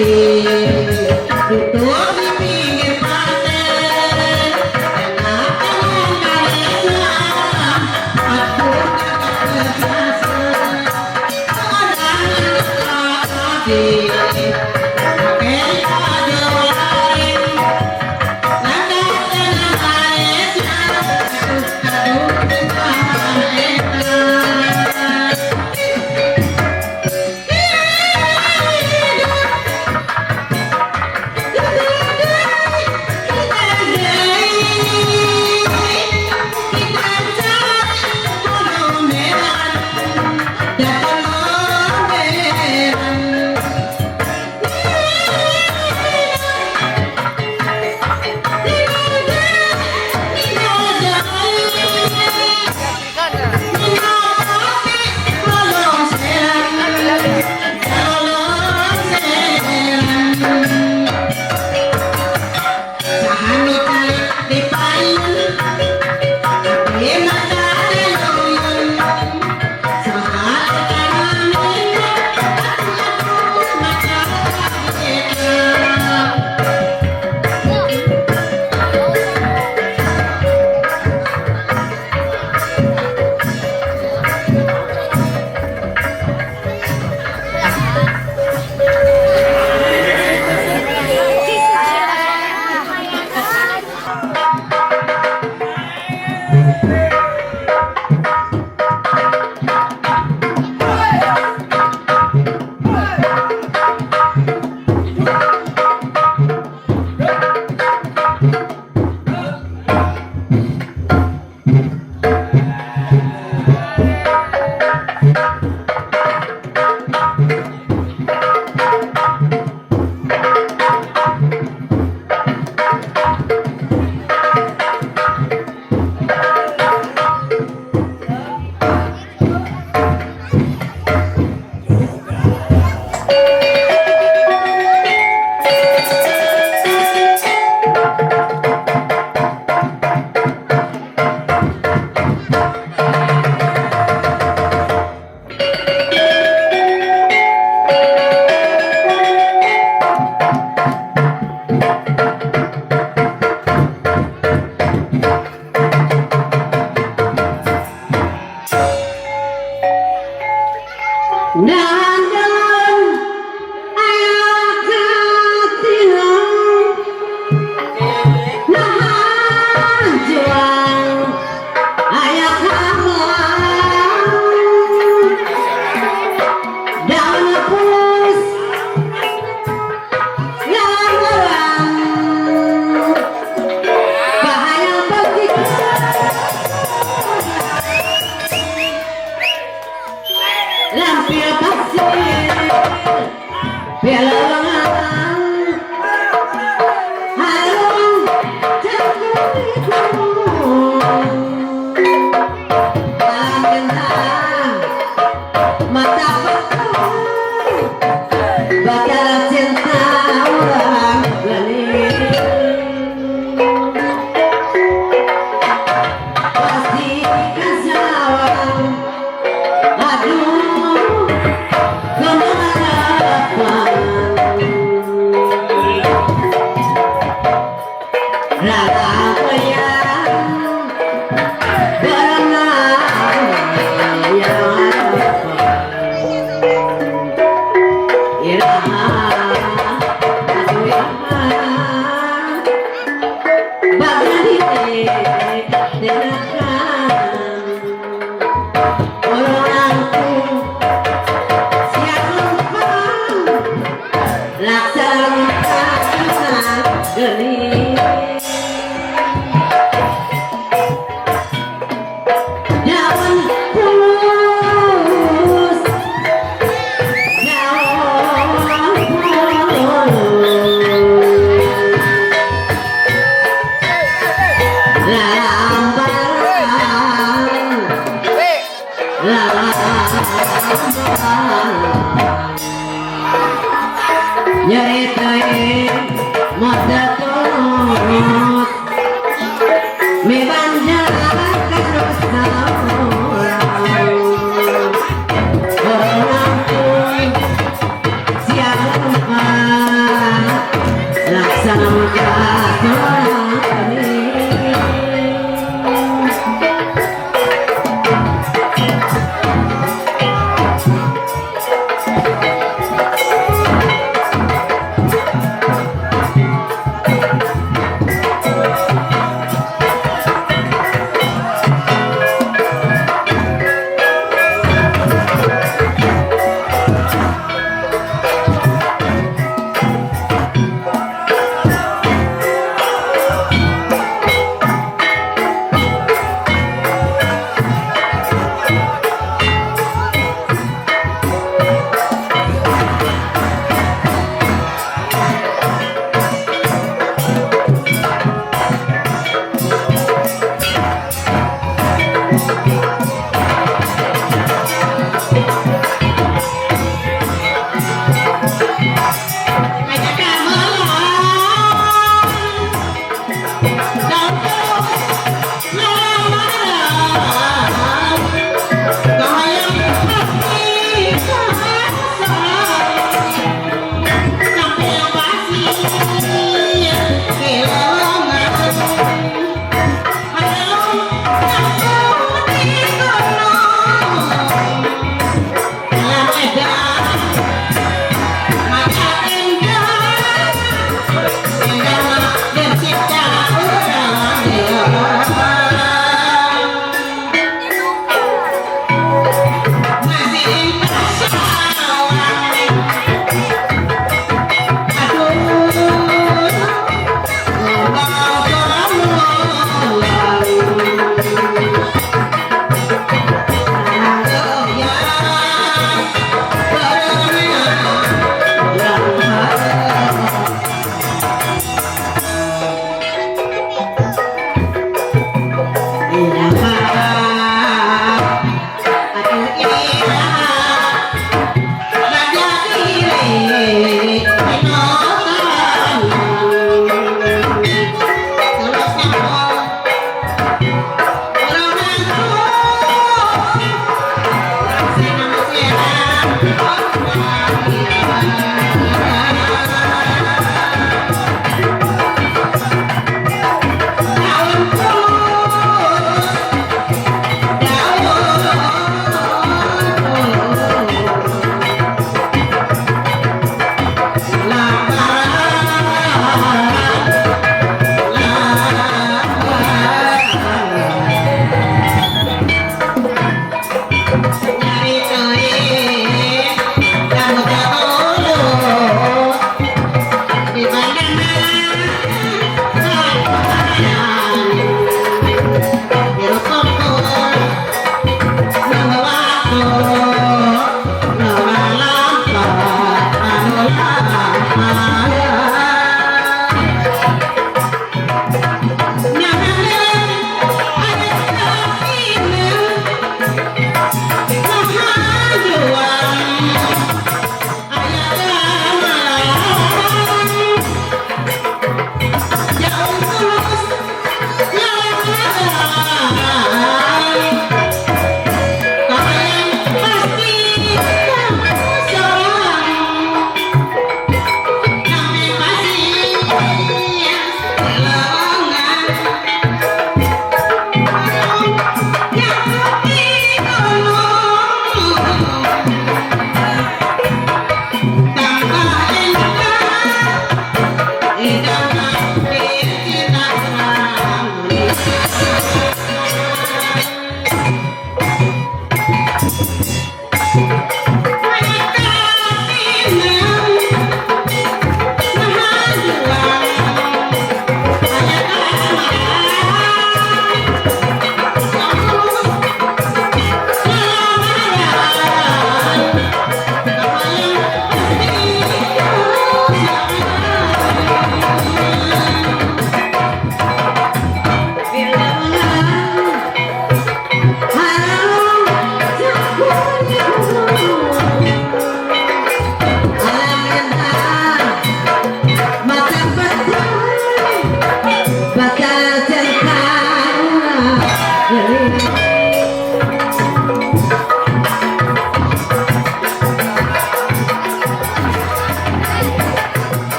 Duduk di pinggir pantai, enak karenanya, aku tak terbiasa. Seorang anak pakai baju lain, langkah tenang Malaysia, aduh aduh enak.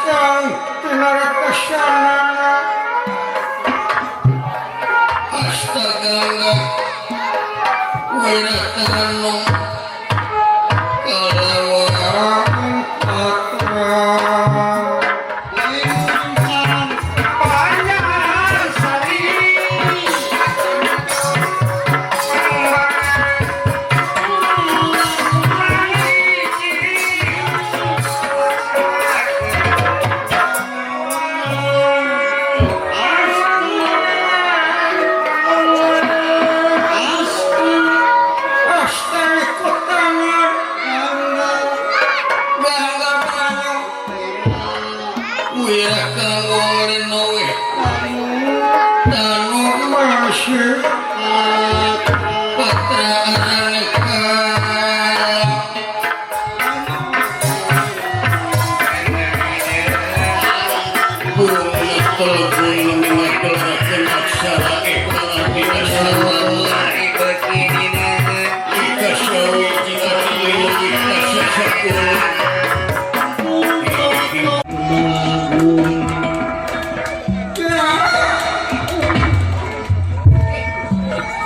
Kang tinaratasanana Astaganga Wiratanong Kalawarang Patra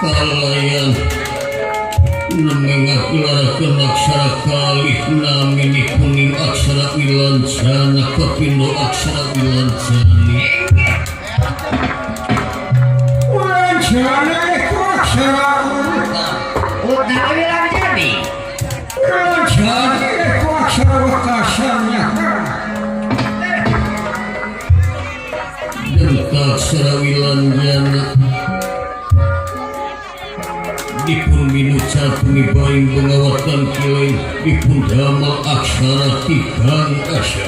Kalayan nemengakilarakeun aksara kalih namini kuning aksara wilancana kapindo aksara wilancani Wilancana iku aksara udah wilancani wilancani iku aksara wekasannya dan aksara wilanjana dipun minucat mibaing pengawatan kileng dipun damel aksara tigang asa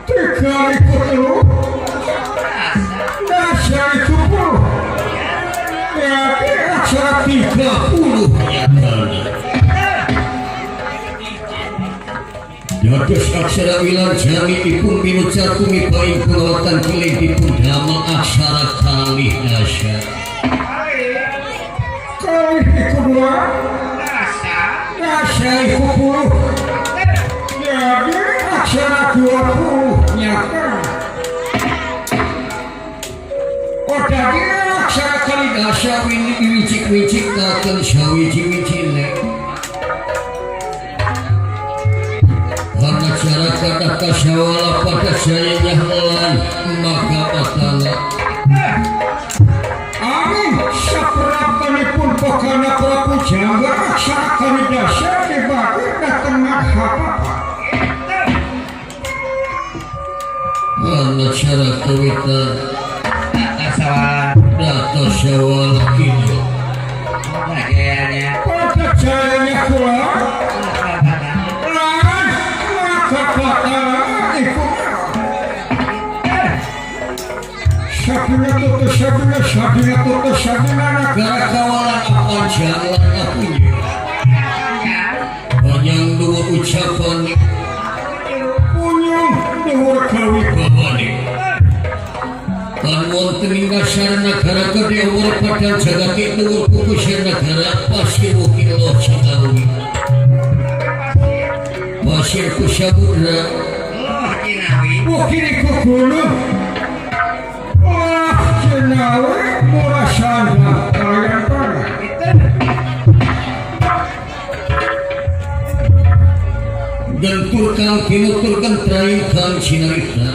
tiga iku telu dasa iku puluh berarti aksara 30 nyatana dados aksara wilanjani dipun minucat mibaing pengawatan kileng dipun damel aksara kalih dasa kalih iku dua dasa iku puluh jadi aksara 20 nyata oh jadi aksara kali dasa wicik-wicik kaken sawiji-wijine karena cara kata kasawala pada jayanya lan maka patala amin saprapanipun pokana Prabu Jangga aksara kalidasa dibagi dateng maha karena cara kawita data sawala kidul pada jayanya kula lan maka patala iku Sabina toto sabina sabina toto sabina negara kawalan apan jalan apunya banyak dua ucapan punyung dhuwur gawe bawane lan wonten ing dasar negara kedhe umur padang jagat dhuwur kukusir negara pasir ukir loh sakawi pasir kusamudra ukir iku gunung Jinawi murah sandang kalian tanah gentur kang pinutur kentraing kang sinarita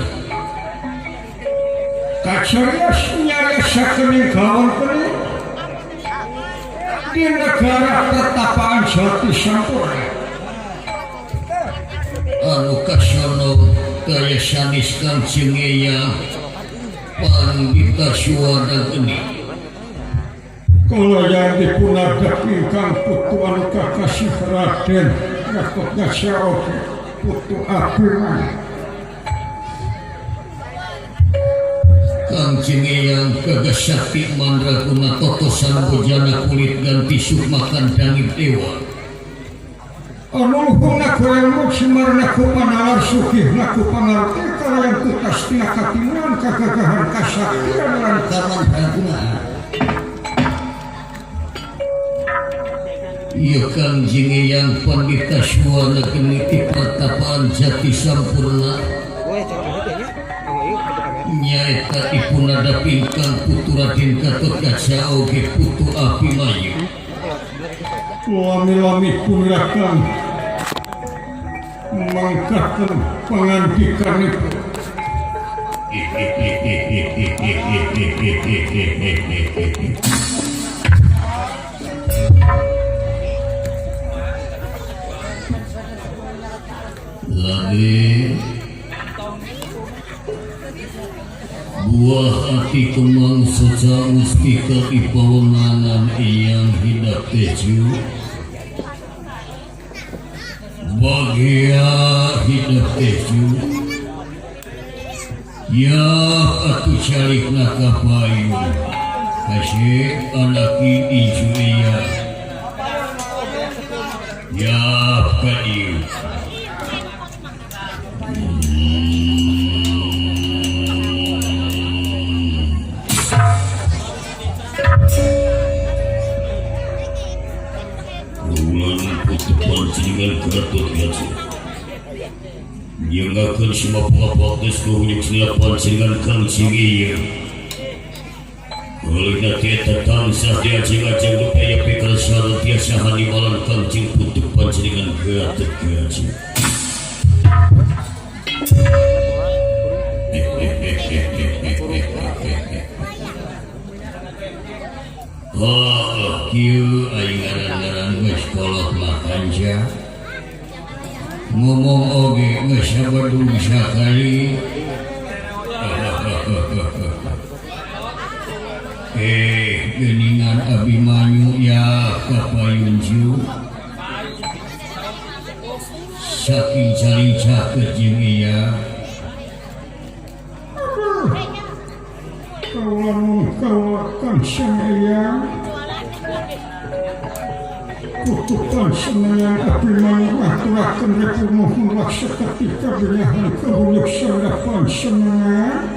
kacarias nyariasaken ing gawon kene di negara pertapaan Jati Sampurna anu kasono kaya sanis kang jengeya Pandita Suwana geni kala yang dipunadhep ingkang putu anu kakasih Raden Gatotkaca putu Abimana kang jengeyang gagasakti mandraguna totosan bojana kulit ganti sukma kandhanging dewa anu luhung nagara simarna ku panalar sugih laku pangarti kalayan tutas tina katimuran kagagahan kasaktian lan kamandraguna Ieu Kangjeng Eyang Pandita Suwana geni ti Pertapaan Jati Sampurna nyaeta dipun adapi ingkang putu Raden Gatotkaca oge putu Abimanyu. Lami-lami punirakan mangkaten pangandikanipun. Lagi buah ati kemang soca mustika ipawenganan eyang hidup teju bagia hidup teju ya atuh calikna ka payun kasih anaki incu iya ya ka ieu. Nyengakeun sumapangapa geus kahunyuk selapan dengan Kangjeng Eyang. Ulina teh tangsah diajeng-ajeng nu aya pikersa tiasa hanimalan Kangjeng putu panjenengan Gatotkaca. Oh, kieu aing ngaran-ngaran geus kolot mah kanja. Ngomong oge geus sabadung sakali. Geuningan Abimanyu ya kapayun ju. Saking saling caket jeung iya. Kaula nuhun kaula Kangjeng Eyang. Kutukan senengan Abimanyu ngaturaken repunuhun laksaketika kabingahan kahunyuk sanggapan senengan.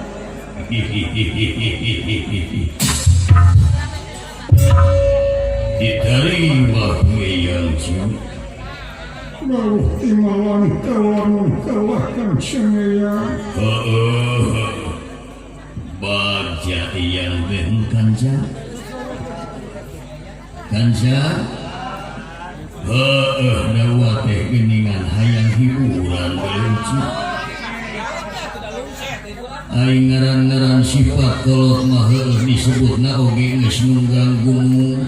Diterima ku Eyang ju. Rawuh timalan kaula nuhun kaula Kangjeng Eyang. Heeh. Bagja Eyang teh kanja. Kanja. Heeh, dawa teh geuningan hayang hiburan lucu. Aing ngaran-ngaran sifat kolot mah heueuh disebutna oge geus nunggang gunung.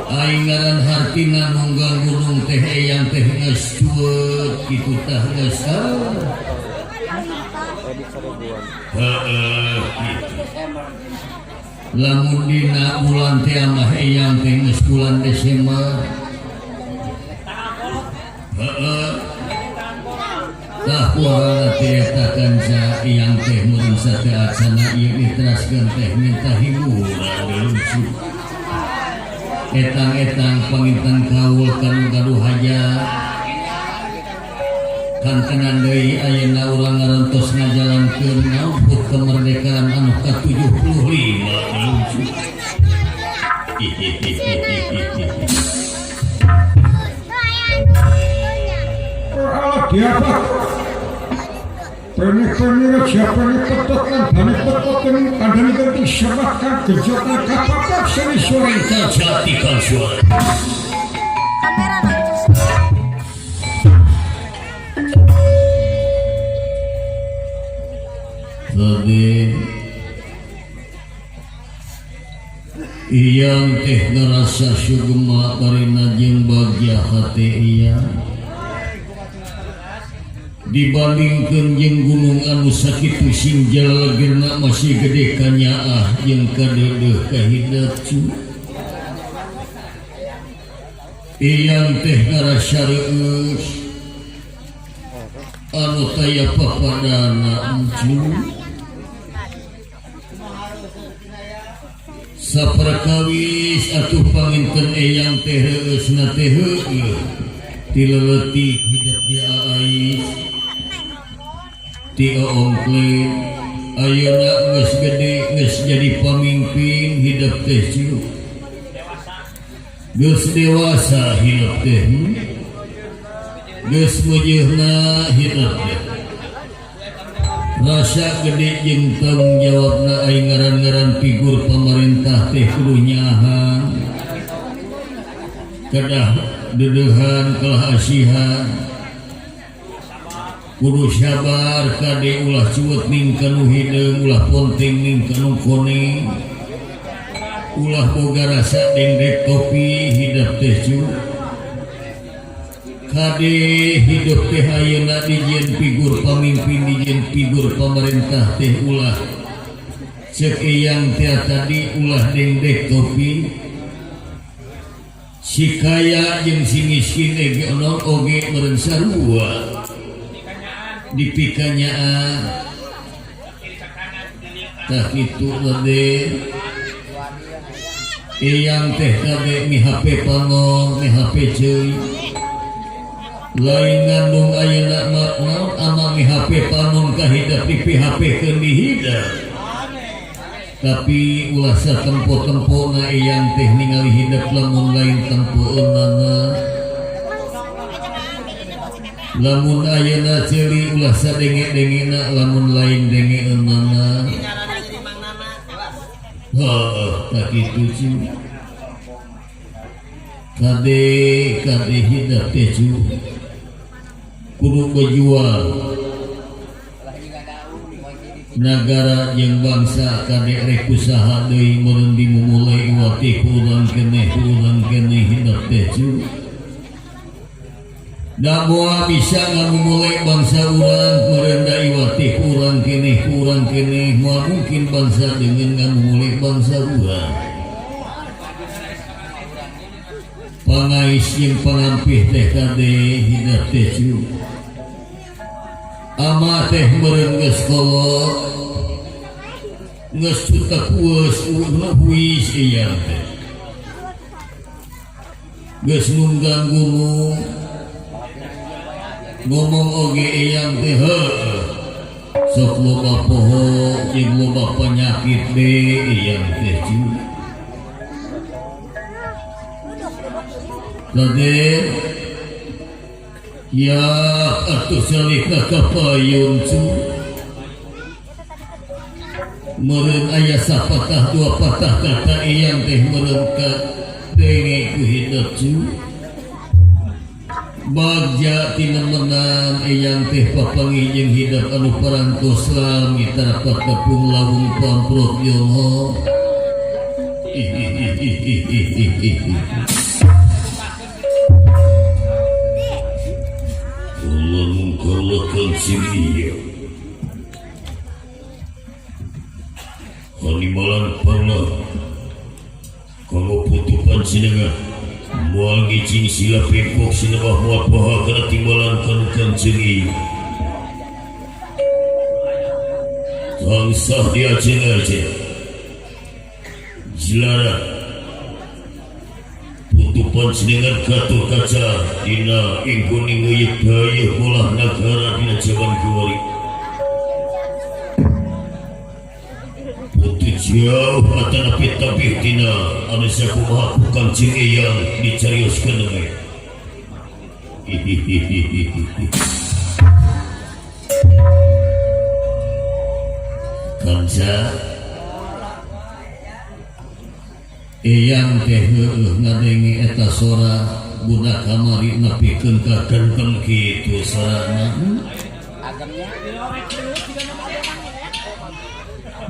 Aing ngaran hartina nunggang gunung teh Eyang teh geus cueut kitu tah geus. Heeh kitu. Lamun dina bulan teh mah Eyang teh geus bulan Desember. Heeh. Tah kuarana teh eta kanca Eyang teh meureun sateacana ieu diteraskeun teh minta hiburan lucu. Etang-etang panginten kaul kanu gaduh hajat. Kantenan deui ayeuna urang ngarantos ngajalankeun ngauput kemerdekaan anu ka-75 lucu. Alah diapa? Peni-peni siapa ni petot lan bani petot ning kandhane genting serat kang gejokan kapapat seni sore jati kang suara. Tadi Iyang teh ngerasa sugema karena jeung bagja hate iyang dibandingkeun jeung gunung anu sakitu sing jalageurna masih gede kanyaah jeung kadeudeuh kahidep cu. Iyang teh ngarasa reueus anu taya papadana encu. Saperkawis atuh panginten Eyang teh reueusna teh heueuh ti leutik hidup di aais ti oongkle ayeuna geus gede geus jadi pamimpin hidup teh ciuk. Geus dewasa hidup teh, Geus meujeuhna hidup teh. Rasa gede jeung tanggung jawabna aing ngaran-ngaran figur pamarentah teh kudu nyaahan. Kedah deudeuhan kalah asihan. Kudu sabar kade ulah cuet ning kanu hideung, ulah ponteng ning kanu koneng. Ulah boga rasa dengdek topi hidup teh cu. Kade hidup teh ayeuna dijieun figur pamimpin, dijieun figur pamarentah teh ulah ceuk eyang teh tadi ulah dengdek topi. Si kaya jeung si miskin ge oge meureun sarua dipikanyaan. Tah kitu teh eyang teh kade mihape panon mihape ceuy. Lain ngandung ayeuna mah naon ama mihape panon kahidap di PHP keun dihidap. Tapi ulah satempo-tempona eyang teh ningali hidep lamun lain tempoeunana. Lamun ayeuna ceuli ulah sadenge-dengena lamun lain dengeunana. Heuh, tah kitu cu. Kade kade hidep teh cu. Kudu berjuang nagara jeung bangsa kade rek usaha deui meureun dimumulai iwati ku urang keneh hidup teh cu. Da moal bisa ngamumule bangsa urang meureun da iwati ku urang keneh moal mungkin bangsa deungeun ngamumule bangsa urang. Pangais jeung pangampih teh kade hidup teh cu. Ama teh meureun geus kolot geus cutek hueus nu huis eyang teh. Geus nunggang gunung ngomong oge eyang teh heueuh. Sok loba poho jeung loba penyakit be eyang teh cu. Raden ya atuh salika kapayun cu. Meureun aya sapatah dua patah kata eyang teh meureun ka denge ku hidup cu. Bagja tina menang eyang teh papanggih jeung hidup anu parantos lami tarapat tepung lawung pamprot yono. Ulun mungkarlakan siriya Hanimalan parla Kamu putupan sinenga Mual ngicing sila pempok sinebah mual paha kana timbalan kanu kancing ieu. Tangsah diaceng-aceng Jilara Putupan sinengan katur kaca dina ingkuning ngeuyeuk dayeuh bolah nagara dina jaman kiwari. Putu jauh atanapi tabih dina anu sakumaha ku Kancing Eyang dicarioskeun we. Kanca Eyang teh heueuh ngadenge eta sora budak kamari nepikeun ka genteng kitu sorana.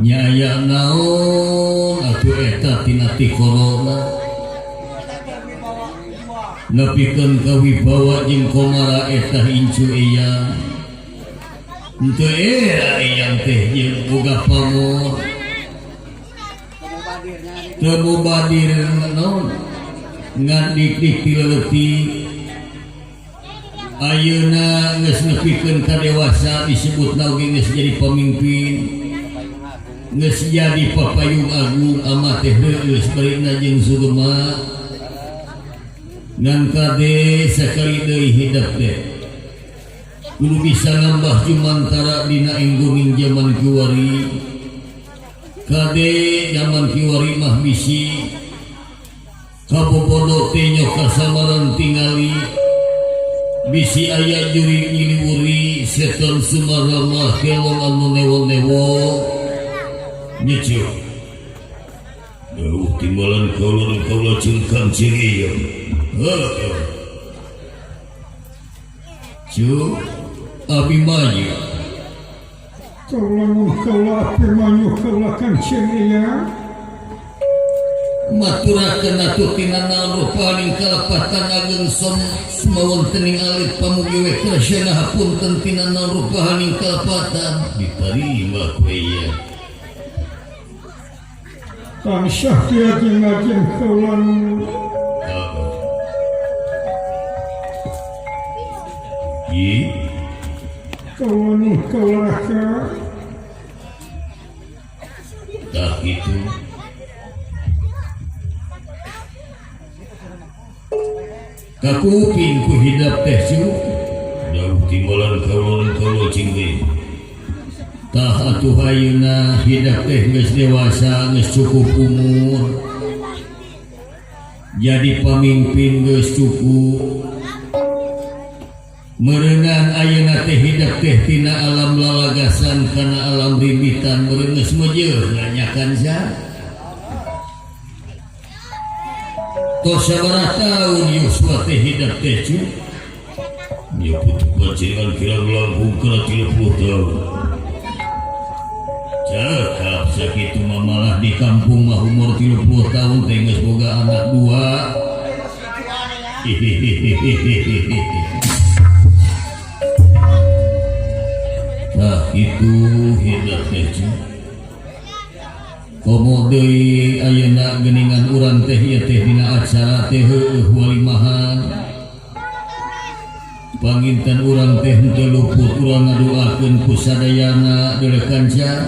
Nya aya naon atuh eta tina tikorona nepikeun ka wibawa jeung komara eta incu eyang. Henteu era eyang teh jeung boga pamor. Teu mubadir naon ngan dik-dik ti leutik. Ayeuna geus nepikeun ka dewasa disebutna oge geus jadi pamimpin. Geus jadi papayung agung ama teh heueus barina jeung sugema. Ngan kade sakali deui hidup teh. Kudu bisa nambah jumantara dina enggoning jaman kiwari. Kade jaman kiwari mah bisi Kabobodo teh nyoh kasamaran tingali bisi aya jurig nyiliwuri setan Sumarama kelong anu newo-newo nyecuk. Dawuh timbalan kaula kaula jeung Kangjeng Eyang. Heeh. Cu Abimanyu. Kaula mun kaula Abimanyu kaula Kangjeng Eyang. Maturakeun atuh tina naon rupaning kalepatan ageng som sumawontening alit pamugi we kresna hapunten tina naon rupaning kalepatan ditarima ku Eyang. Tansah diajeng-ajeng kaula. Ye kaula nu kaula raka. Tah kitu. Kakuping ku hidap teh cu. Dawuh timbalan kaula kaula cing we. Tah atuh ayeuna hidap teh geus dewasa geus cukup umur. Jadi pamimpin geus cukup. Meureunan ayeuna teh hidap teh tina alam lalagasan kana alam rimbitan meureun geus meujeun nanyakan sa. Tos sabaraha taun yuswa teh hidap teh cu. Nya putu panjenengan kirang langkung kana 30 taun. Cekap sakitu mah malah di kampung mah umur 30 tahun teh geus boga anak dua. Tah kitu hidap teh cu. Komo deui ayeuna geuningan urang teh ieu teh dina acara teh heueuh walimahan. Panginten urang teh henteu luput urang ngadoakeun ku sadayana deuleu kanca.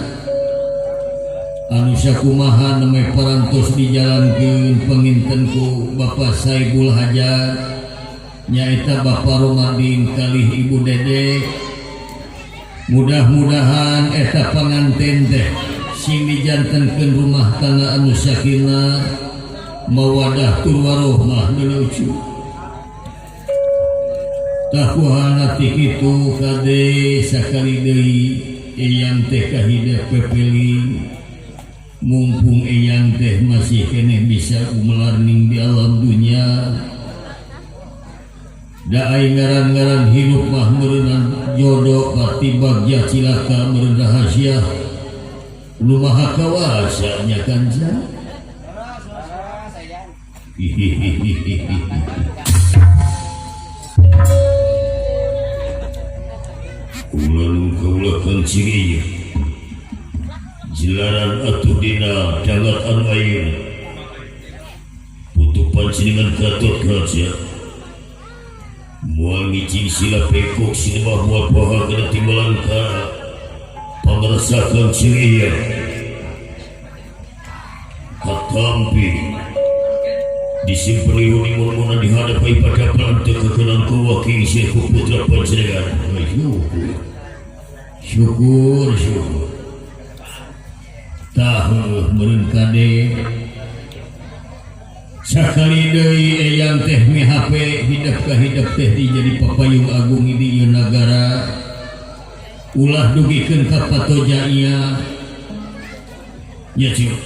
Anu sakumaha nembe parantos dijalankeun panginten ku Bapak Saibul Hajat nyaeta Bapak Romadin kalih Ibu Dede. Mudah-mudahan eta panganten teh sing dijantenkeun rumah tangga anu sakinah mawadah tur warohmah lucu. Takuhana ti kitu kade sakali deui eyang teh kahidep pepeling mumpung eyang teh masih keneh bisa gumelarning di alam dunya. Da ai ngaran-ngaran hirup mah meureunnan jodoh pati bagja cilaka meureun rahasia. Nu maha kawasa nya kanca. Kula nu kaula Kangjeng Eyang. Jelaran atuh dina dangat anu ayeuna. Putu panjenengan Gatot Kaca. Moal ngicing sila pekok sinebah moal paha kana timbalan ka pangrasa Kangjeng Eyang. Katampi disimpen mun-munan dihadapi pada pelan teu kekenan ku waki isih ku putra panjenengan. Syukur, syukur. Tah meureun kade sakali deui eyang teh mihape hidep ka hidep teh jadi papayung agung di ieu nagara. Ulah dugikeun ka patoja ieu. Nya cium.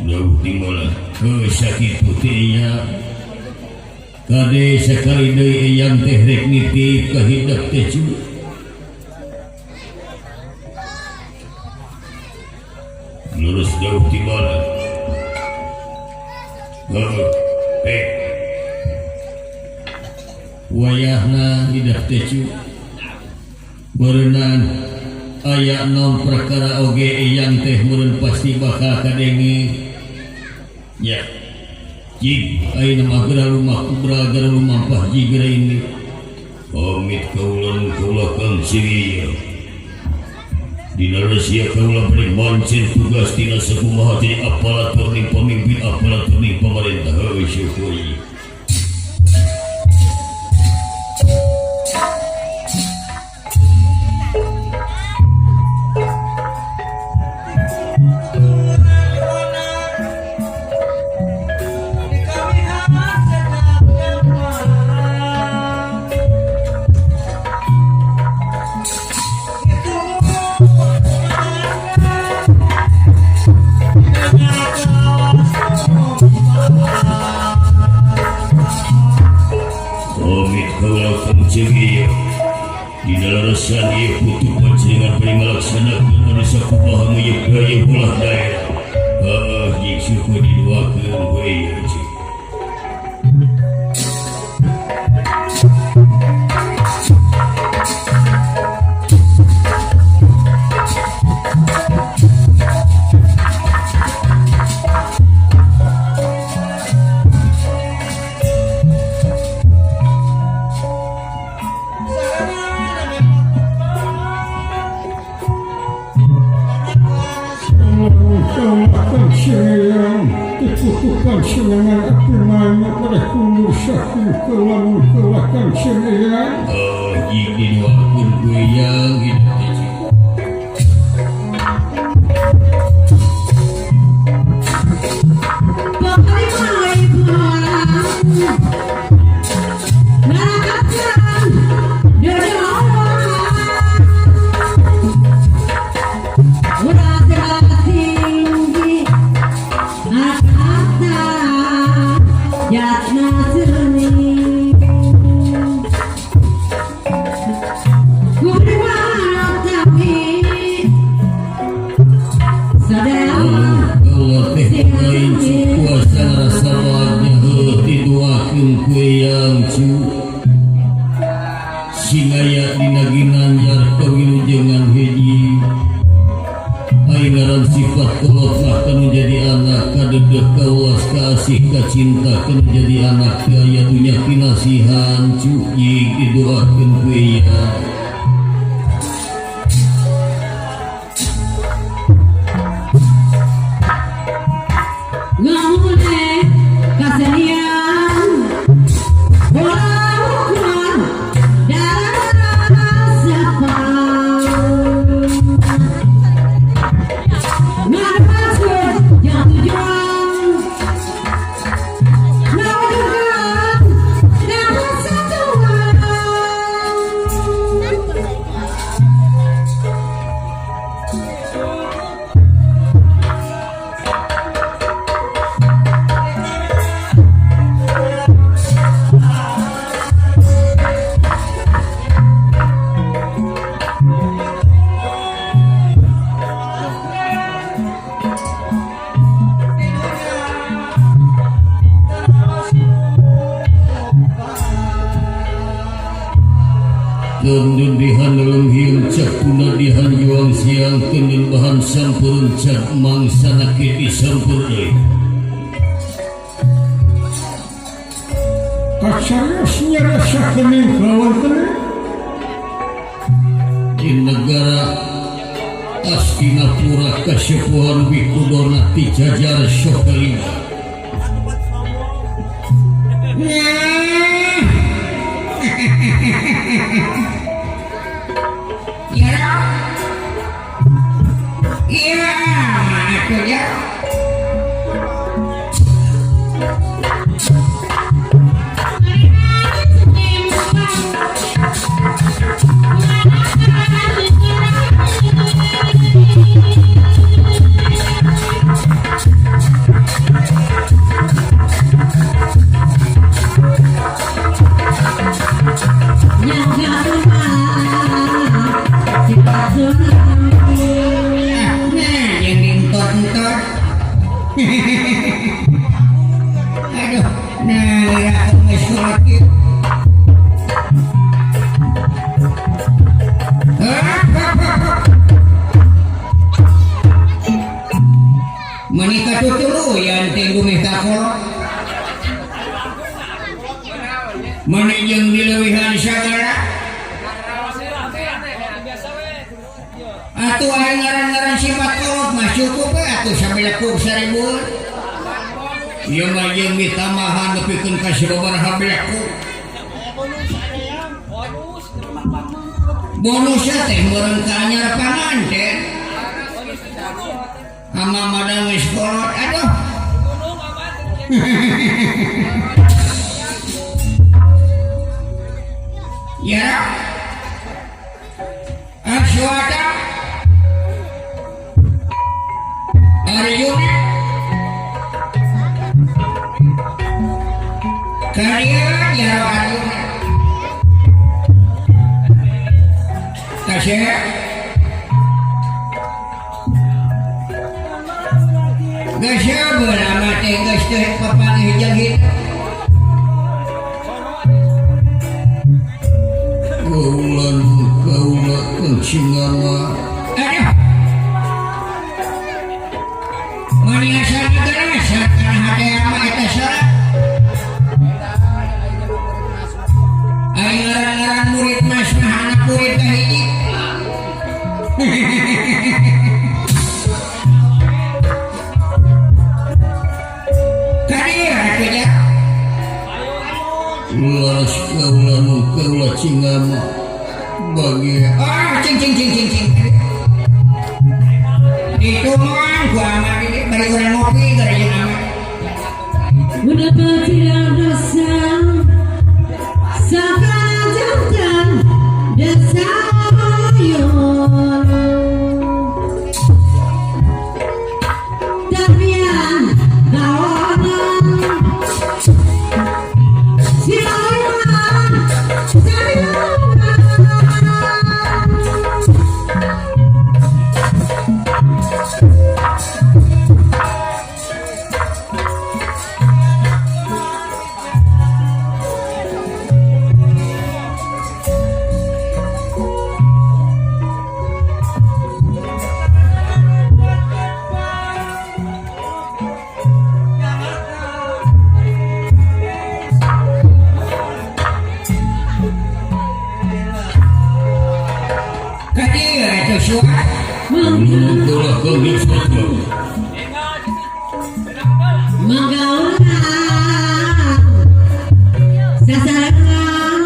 Dawuh timbalan. Heuh sakitu teh nya. Kade sakali deui eyang teh rek nitip ka hidep teh cium. Lurus dawuh timbalan. Heuh, eh. Wayahna hidep teh cium. Berenang aya naon perkara oge eyang teh meureun pasti bakal kadenge. Ya. Jig ayeuna mah geura lumah kubra geura lumampah jig geura ini. Pamit kaula nu kaula Kangjeng Eyang. Dina rahasia kaula bade mancen tugas tina sakumaha jadi aparatur ning pamimpin aparatur ning pamarentah. Heueuh syukur. Pamit heula kamuceung ieu. Dina larasan ieu putu panjenengan bari ngalaksanakeun anu sakumaha ngeuyeuk gaya ulah daerah. Heeh, jig syukur diduakeun ku ieu cik. Di negara Astinapura Kasepuhan Wikudona Tijajar Sokalima. Ya, iya, mana ya? Aduh, nah ya geus salat. Menikah tutuluyan teh gumeh kakolot. Meni jeung dileuwihan sagala. Atuh ari ngaran-ngaran sifat kolot mah cukup we atuh sabilekuk 1000. Ieu mah jeung ditamahan nepikeun ka sababaraha bilekuk. Bonusnya teh meureun ka anyar panganten. Ama madang geus kolot aduh. Ya. Aswata Arjuna Karya Jaro Arjuna. Kasep. Geus beulama teh geus teh papanggih jeung kitu. Kaula kaula kang Cingama. Aduh. Mani asal gerasa kana hate ama eta sora. Ari ngaran-ngaran murid mas mah anak murid kahiji. Kadir atuh nya. Laras kaula nu kaula Cingama bagi Ah, cing cing cing cing cing. Ditungguan ku ama di bari urang ngopi gara jeung ama. Menapa tidak dosa Sekarang desa Damian nawanan Siluman Siluman. Kadir atuh suara. Nu kaula kang Mangga urang sasarengan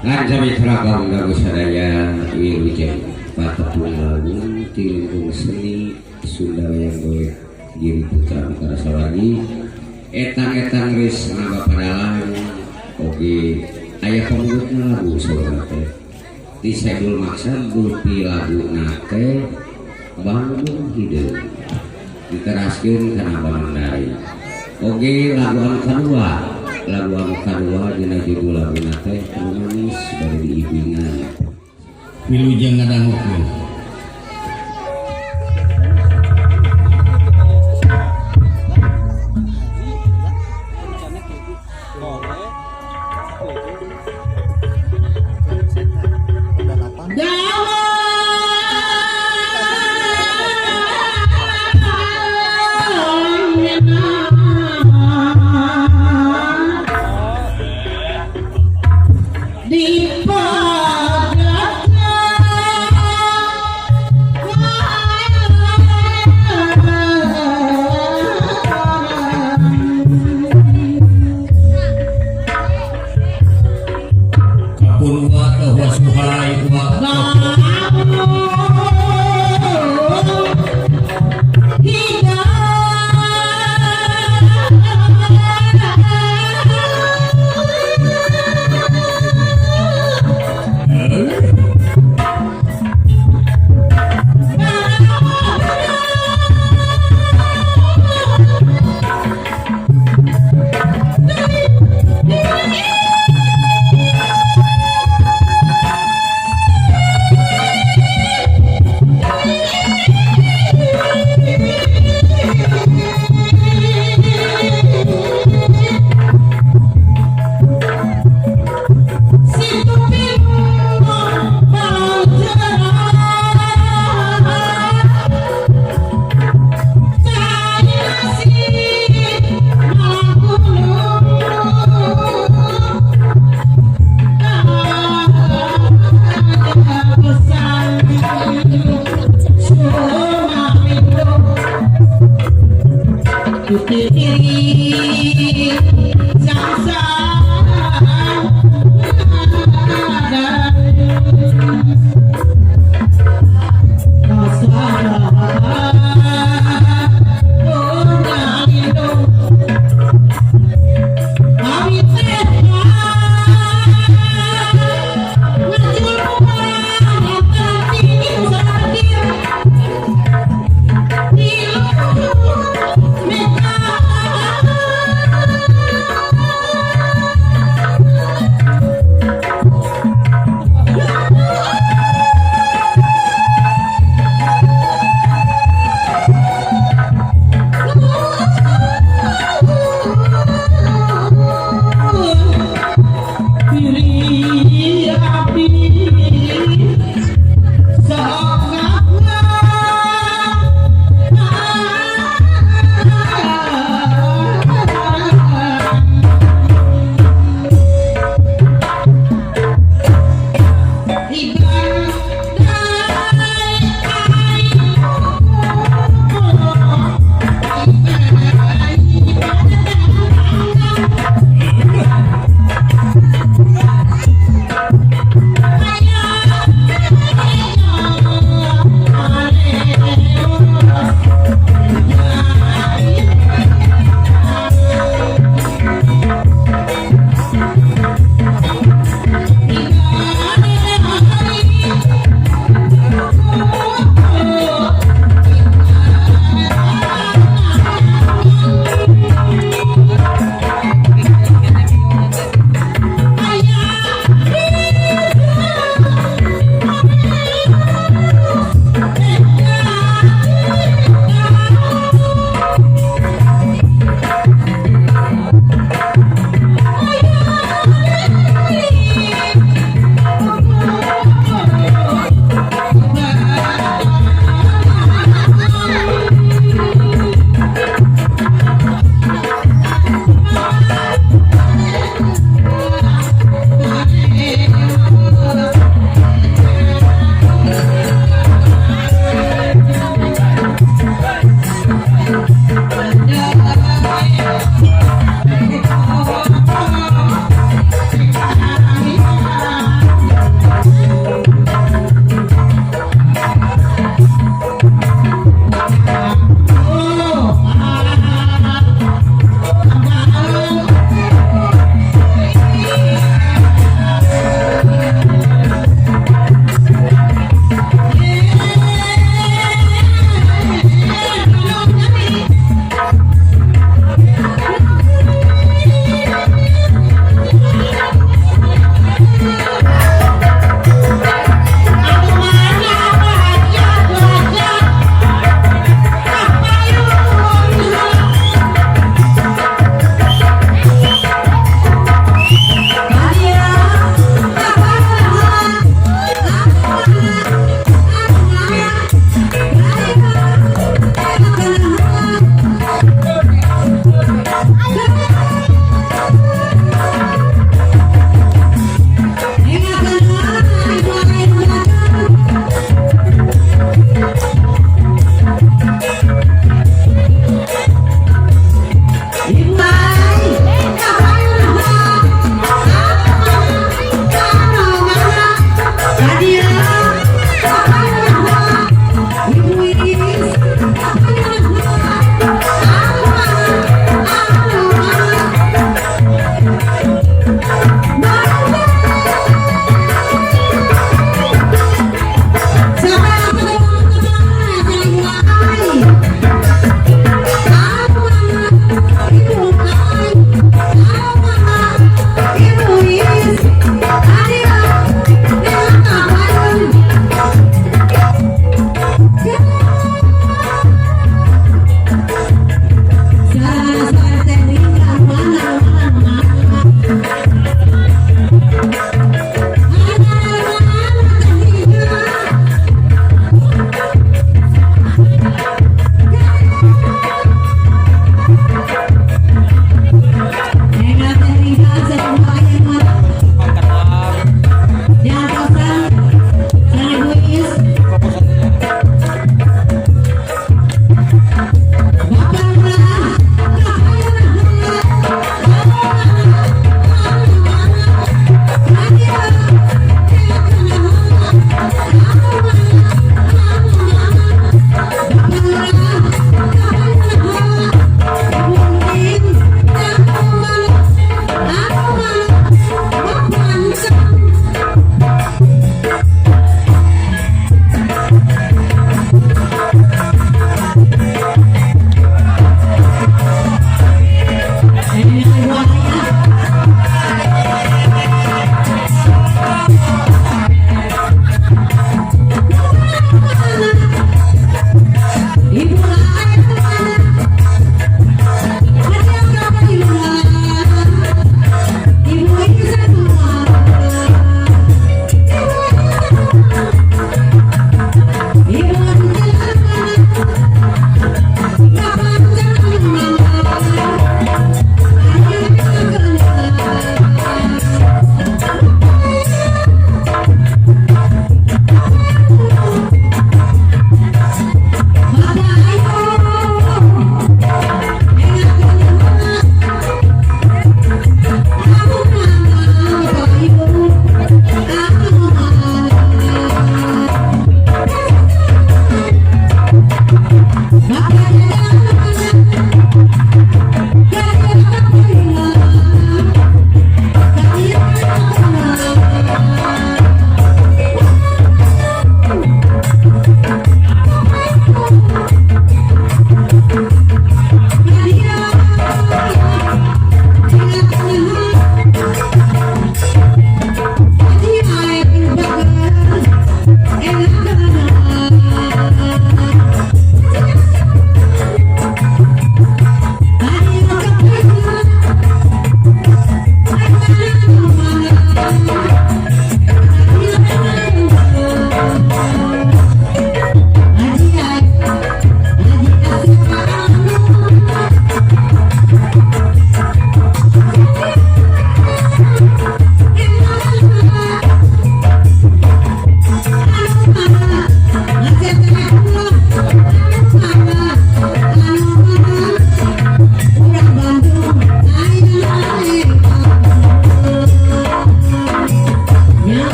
Kan samitra kaum gagu sadaya wilujeng patepung lagu tilungkung seni Sunda wayang golek Giri Putra Mekar Sawargi etang-etang geus ngabapadalang oge aya pamungutna lagu saurna teh di Saibul Maksad gulpi laguna teh Bandung Hideung diteraskeun kana Bandari oge lagu anu kadua lagu anu kadua dina judul laguna teh anu manis bari diibingan Wilujeng ngadangukeun. Kapun wa tahwa suhai wa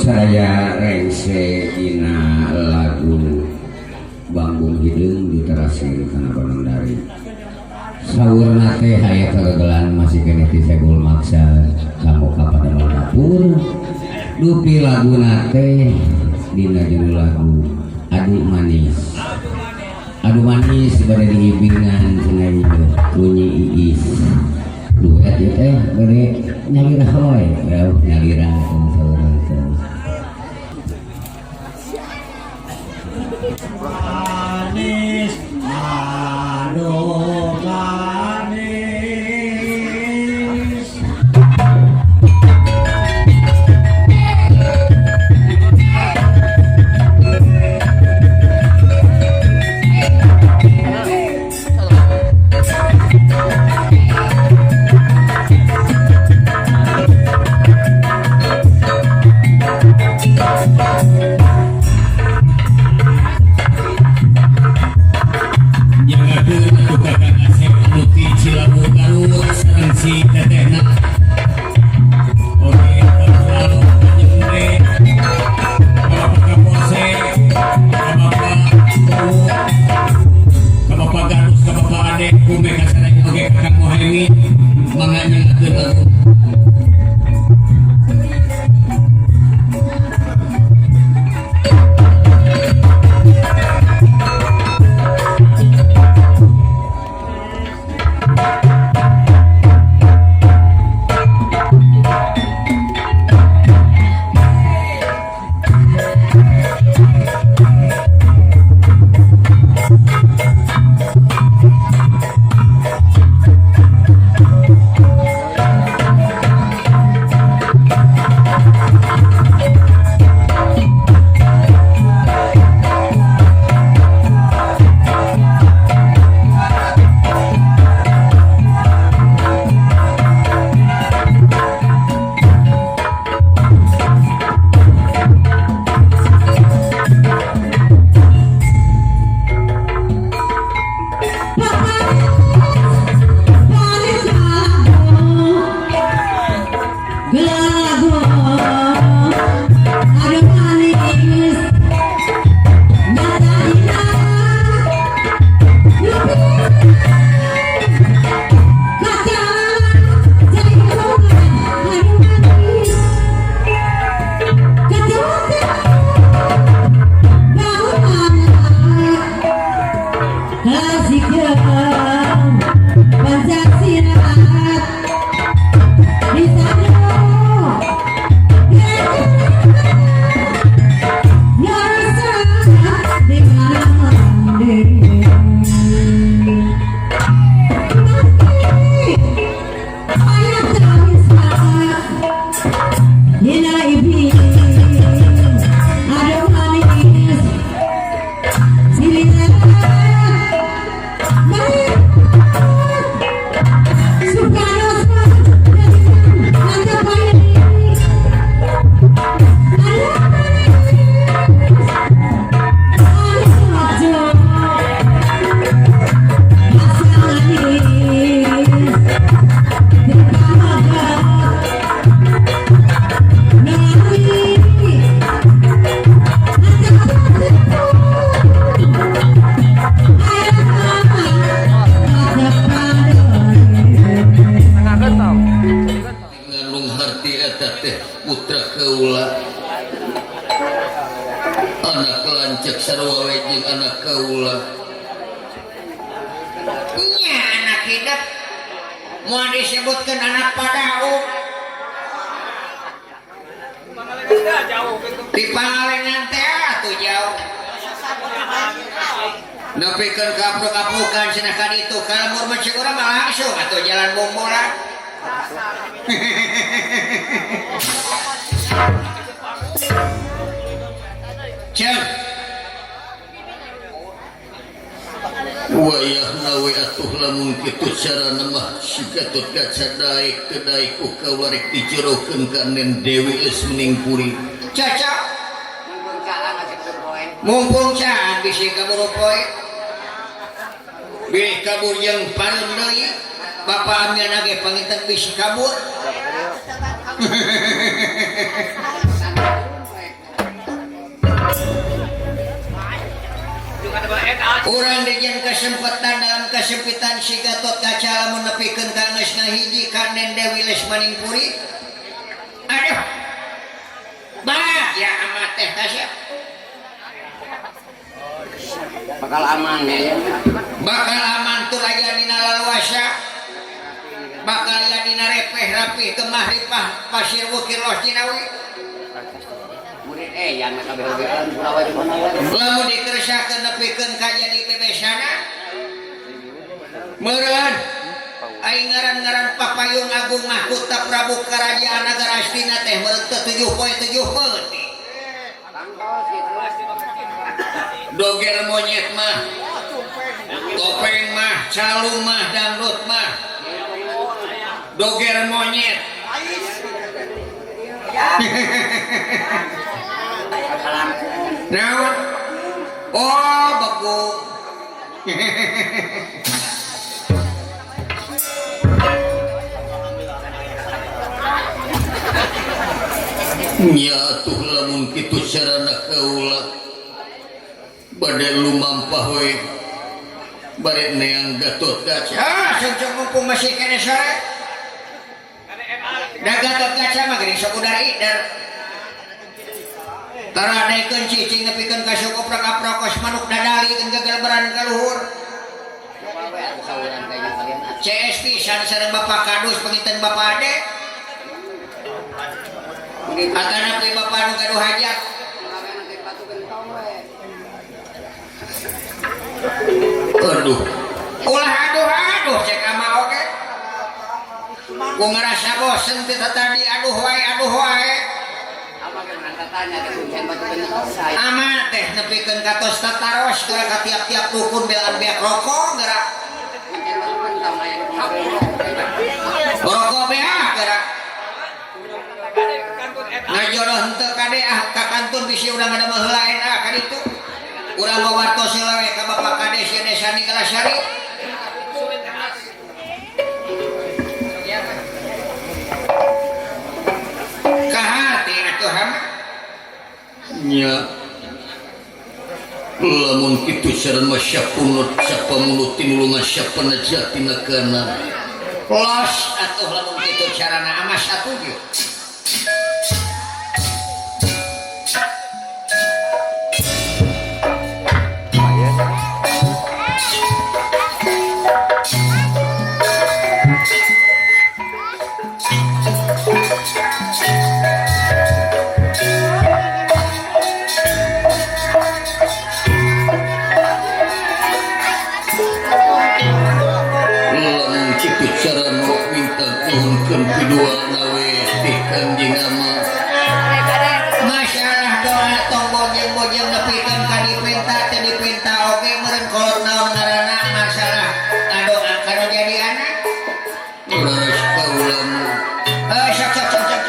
Saraya rengse dina lagu Bambung Hideung diteraskeun kana Bandung. Saurna teh aya kagagalan masih keneh ti Saiful Maksa kanggo ka padamel dapur. Dupi laguna teh dina judul lagu Adu Manis. Adu Manis bade diibingan cenah ieu bunyi iis. Duet ieu teh bade nyalira wae, nyalira saurna teh. Manis, aduh manis. Pancasila di sana. hati eta teh putra kaula anak lanceuk sarua we jeung anak kaula nya anak hidup moal disebutkeun anak padaung di Pangalengan teh atuh jauh nepikeun kapruk-kaprukan cenah ka ditu ka lembur mah ceuk urang mah langsung atuh jalan bongboran. Ceuk wayahna we atuh lamun kitu carana mah si Gatotkaca daek teu daek ku kaula rek dijodohkeun ka Nen Dewi Lesmeningpuri. Cocok mumpung caan bisi kaburu poe bilih kabur jeung pareum deui bapa amil nage panginten bisi kabur. Urang dijieun kesempatan dalam kesempitan si Gatotkaca lamun nepikeun ka geus ngahiji ka Nen Dewi Lesmaningpuri. Aduh bagya amat teh kasep bakal aman ya, bakal aman tur aya dina laluasa bakal aya dina repeh rapih kemah ripah pasir wukir los jinawi lamun dikeresakeun nepikeun ka jadi bebesana meureun aing ngaran-ngaran papayung agung mahkota Prabu Karajaan Nagara Astina teh meureun teu 7 poe 7 peuting. Doger monyet mah topeng mah calung mah dangdut mah doger monyet. Naon? Oh begu. Nya atuh lamun kitu carana kaula bade lumampah we bare neang Gatotkaca. Ah cungcung mumpung masih kene sore. Da Gatotkaca mah geuning sok udar idar. Tara daekeun cicing nepikeun ka sok oprak-aprok kos manuk dadali jeung gagalberan ka luhur. CS pisan sareng Bapak Kadus panginten Bapak Ade. Atanapi Bapak nu gaduh hajat. Aduh ulah aduh-aduh cek ama oge. Ku ngarasa bosen ti tadi aduh wae aduh wae. Ama teh nepikeun ka tos tataros geura ka tiap-tiap dukun belaan beak rokok geura. Rokok beak geura. Ngajodoh henteu kade ah ka kantun bisi urang ngadamel heula ah ka ditu. Urang wawartos heula we ka Bapak Kades ieu Desa Ninggalasari. Ka hati atuh hama. Nya lamun kitu sareng mah sapunut sapamulut tinulungan sapana jatina kana. Los atuh lamun kitu carana amas atuh. Masalah doa tong bojeng-bojeng nepikeun ka dipinta teh dipinta oge meureun kolot naon ngaranna masalah ngadoa kana jadi anak. Leres kaulam. Sok sok sok sok.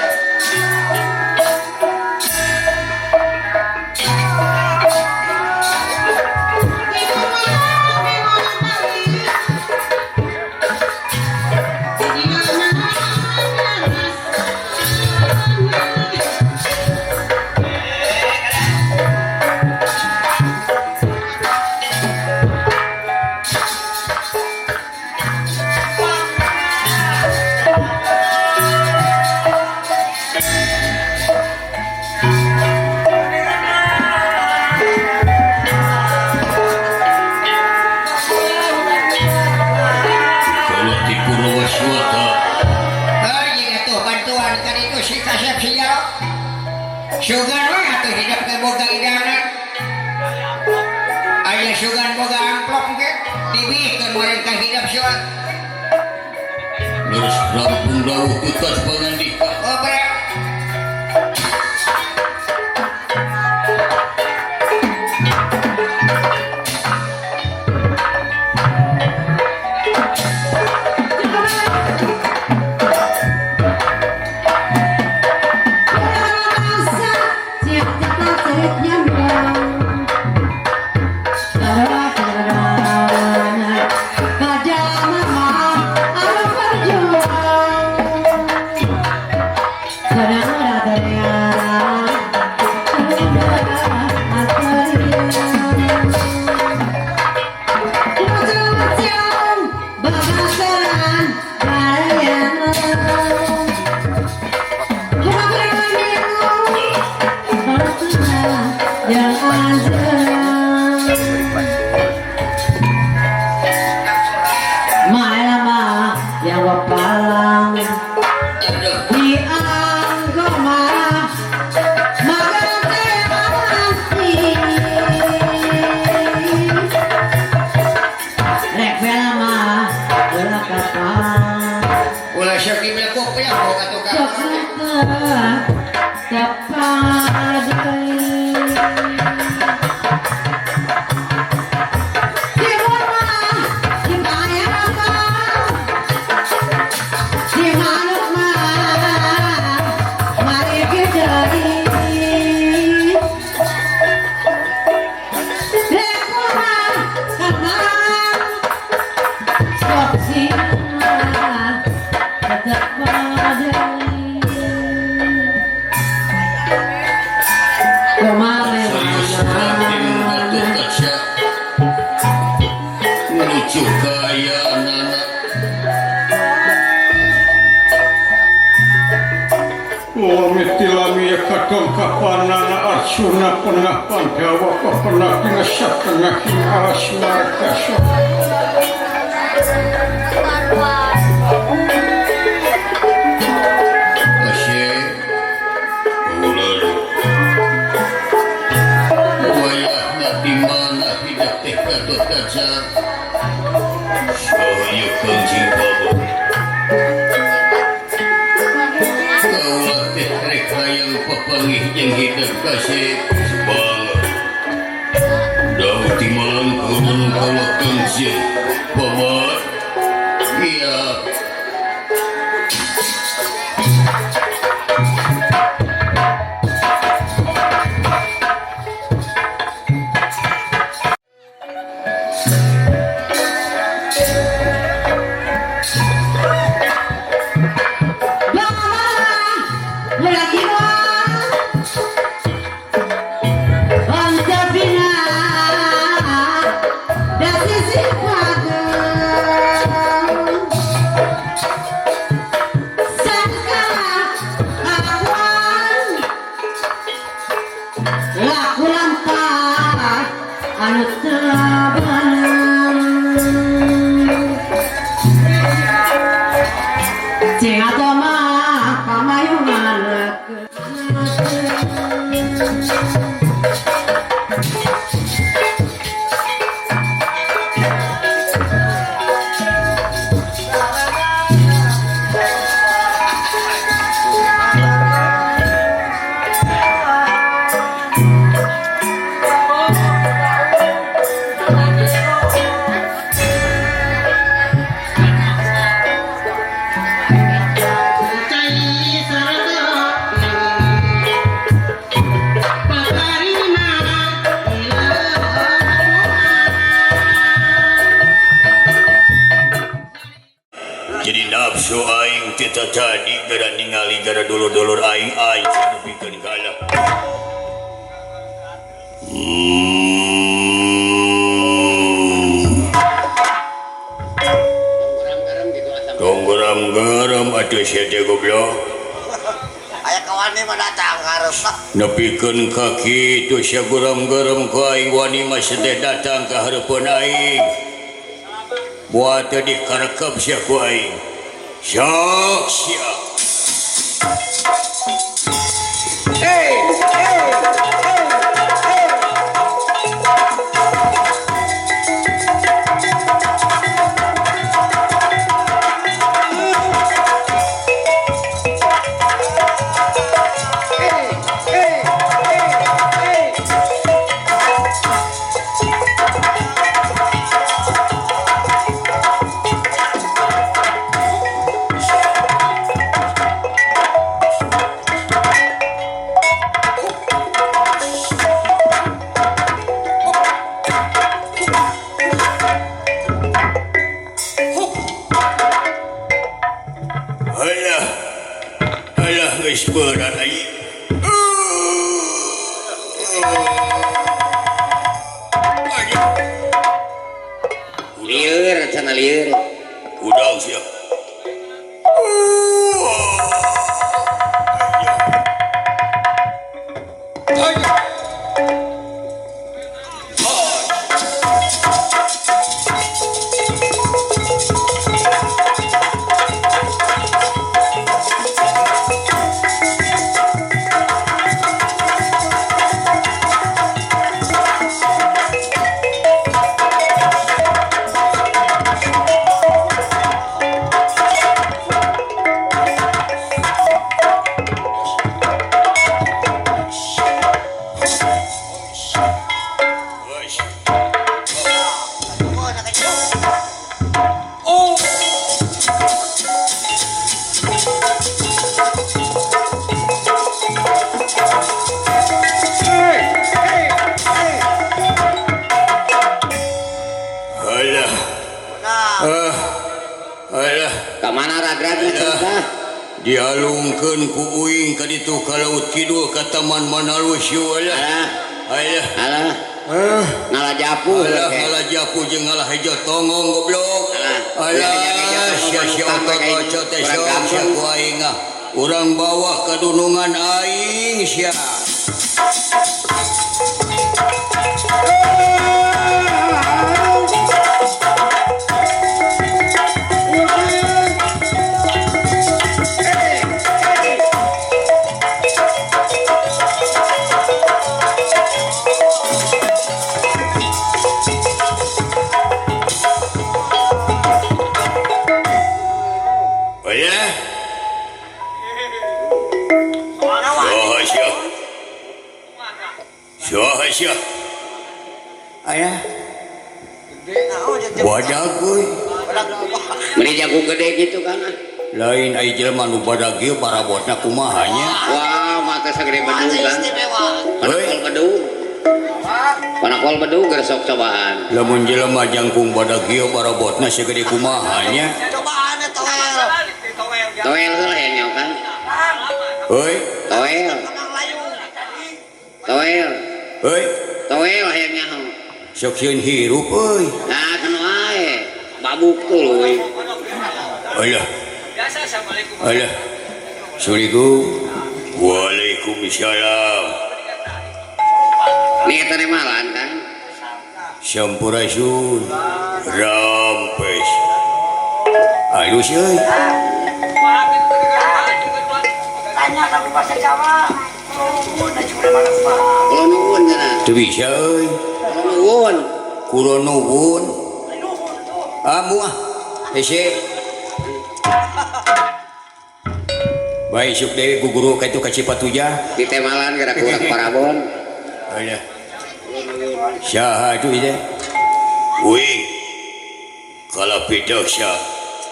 si kasep si jaro. Sugan we atuh hidup teh boga idanan. Aya sugan boga amplop ge dibikeun meureun ka hidup sugan. Terus rampung dawuh tutas pangandika. Oh berat. Arjuna pernah Pandawa pernah dingesak tengah ing alas markasa. Wayahna di mana hidup teh Gatotkaca? Saha Kanjeng Baba? Kaulah teh rek hayang papanggih jeung hidup kasih sebanget. Daun timalang kaunan kaulah Kanjeng Paman. Iya. Tadi gara ningali gara dulur-dulur aing aing nepikeun kalah. Tong garam-garam atuh sia teh goblok. Aya kawani mah datang hareup. Nepikeun ka kitu sia garam-garam ku aing wani mah teh datang ka hareupeun aing. Buat teh dikarekep sia ku aing. Sok siap. Lieur cenah lieur. Udang sia. Dialungkeun ku uing ka ditu ka laut kidul ka Taman Manalu sieu alah. Alah. Alah. Ngalah japu. Alah ngalah japu jeung ngalah hejo tonggong goblok. Alah sia sia otot otot teh sok sia ku aing ah. Urang bawa ka dunungan aing sia. Ayah badag euy. Meuni jago gede gitu kan. Lain ai jelema nu badag ieu parabotna kumaha nya. Wah, mata sagede bedug kan. Panakol bedug. Panakol bedug geus sok cobaan. Lamun jelema jangkung badag ieu parabotna sagede kumaha nya. Cobaan toel. Toel heula nya kan. Heuy, toel. Toel. Heuy, toel hayang nyaho. Sok sieun hirup euy. Nah, kanu wae. Babuk tuluy. Alah. Alah. Assalamualaikum. Waalaikumsalam. Nih eta malan kan. Sampurasun. Rampes. Alus euy. Tanya ka bahasa Jawa. Kulo nuwun cenah. Teu bisa euy. Kulo nuwun. Kulo nuwun. Amu ah. Hese. Bae isuk deui ku guru ka itu ka Cipatujah. Di temalan gara kurang parabon. Alah. Saha atuh ieu teh? Uing. Kalapidaksa.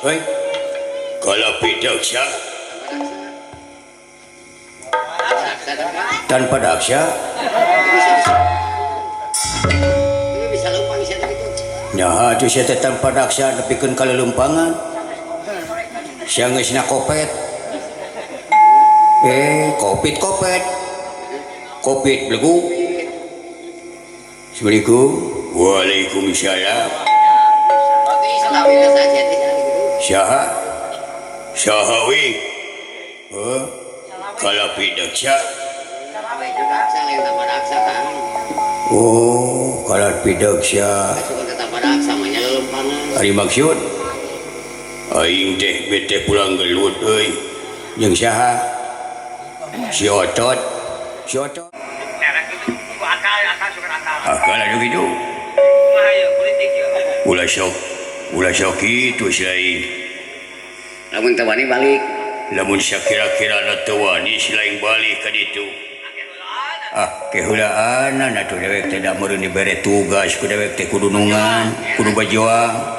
Heuy. Kalapidaksa. Tanpa daksa. Bisa lempang sia teh kitu. Nyaha atuh sia teh tanpa daksa nepikeun ka lelempangan. Sia geusna kopet. Kopit kopet. Kopit belegu. Assalamualaikum. Waalaikumsalam. Saha? Saha we? Heuh. Kalapidaksa. Oh, kalapidaksa. Ari maksud aing teh bete pulang gelut euy. Jeung saha? Si otot. Si otot. Akal anu kitu. Ulah sok. Ulah sok kitu si lain. Lamun teu wani balik. Lamun sakira-kira na teu wani si lain balik ka ditu. Ah, keheulaanan atuh dewek teh da meureun dibere tugas ku dewek teh kudu nungan, kudu bajoang.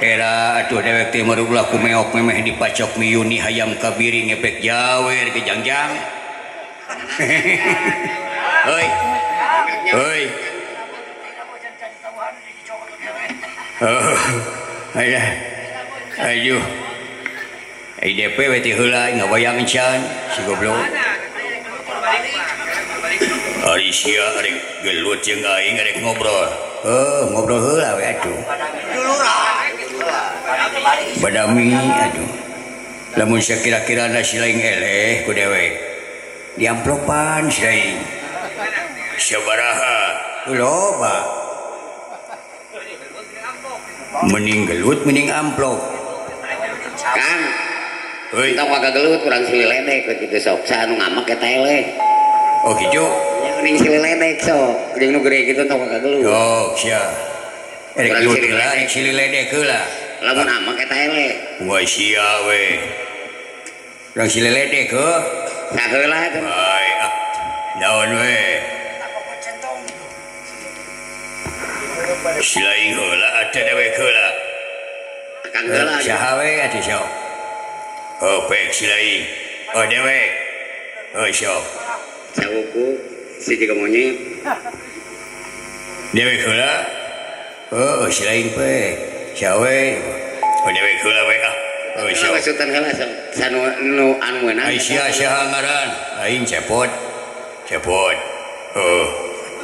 Era atuh dewek teh meureun ulah ku meok memeh dipacok miyuni hayam kabiri ngepek jawer ke jangjang. Hoi. Hoi. Oh, alah. Aduh. IDP we teh heula ngabayang can si goblok. Ari sia arek gelut jeung aing arek ngobrol. Heuh, ngobrol heula we atuh. Badami aduh. Lamun sakira-kira na si lain eleh ku dewek. Diamplopan si lain. Sabaraha? Loba. Mending gelut mending amplop. Kang. Heuy. Tong waga gelut urang silih ledek we kitu sok. Saha nu ngamek eta eleh. Oh kitu. Ya mending silih ledek sok. Jeung nu gede kitu tong waga gelut. Sok sia. Erek Urang gelut silih heula, ledek. rek silih ledek heula. Lamun amek eta eleh. Wah sia we. Urang silih ledek heuh. Saheula teh. Bae ah. Naon we. Si lain heula atuh dewek heula. Kang heula. Saha we atuh sok. Oh pek si lain. Oh dewek. Oh sok. Sawuku si jiga monyet. Dewek heula. Oh si lain pek. Saha we. Oh dewek heula we ah. Oh sok. Masukan heula sok. Sanu nu anu meunang. Ai sia saha ngaran? Aing Cepot. Cepot. Oh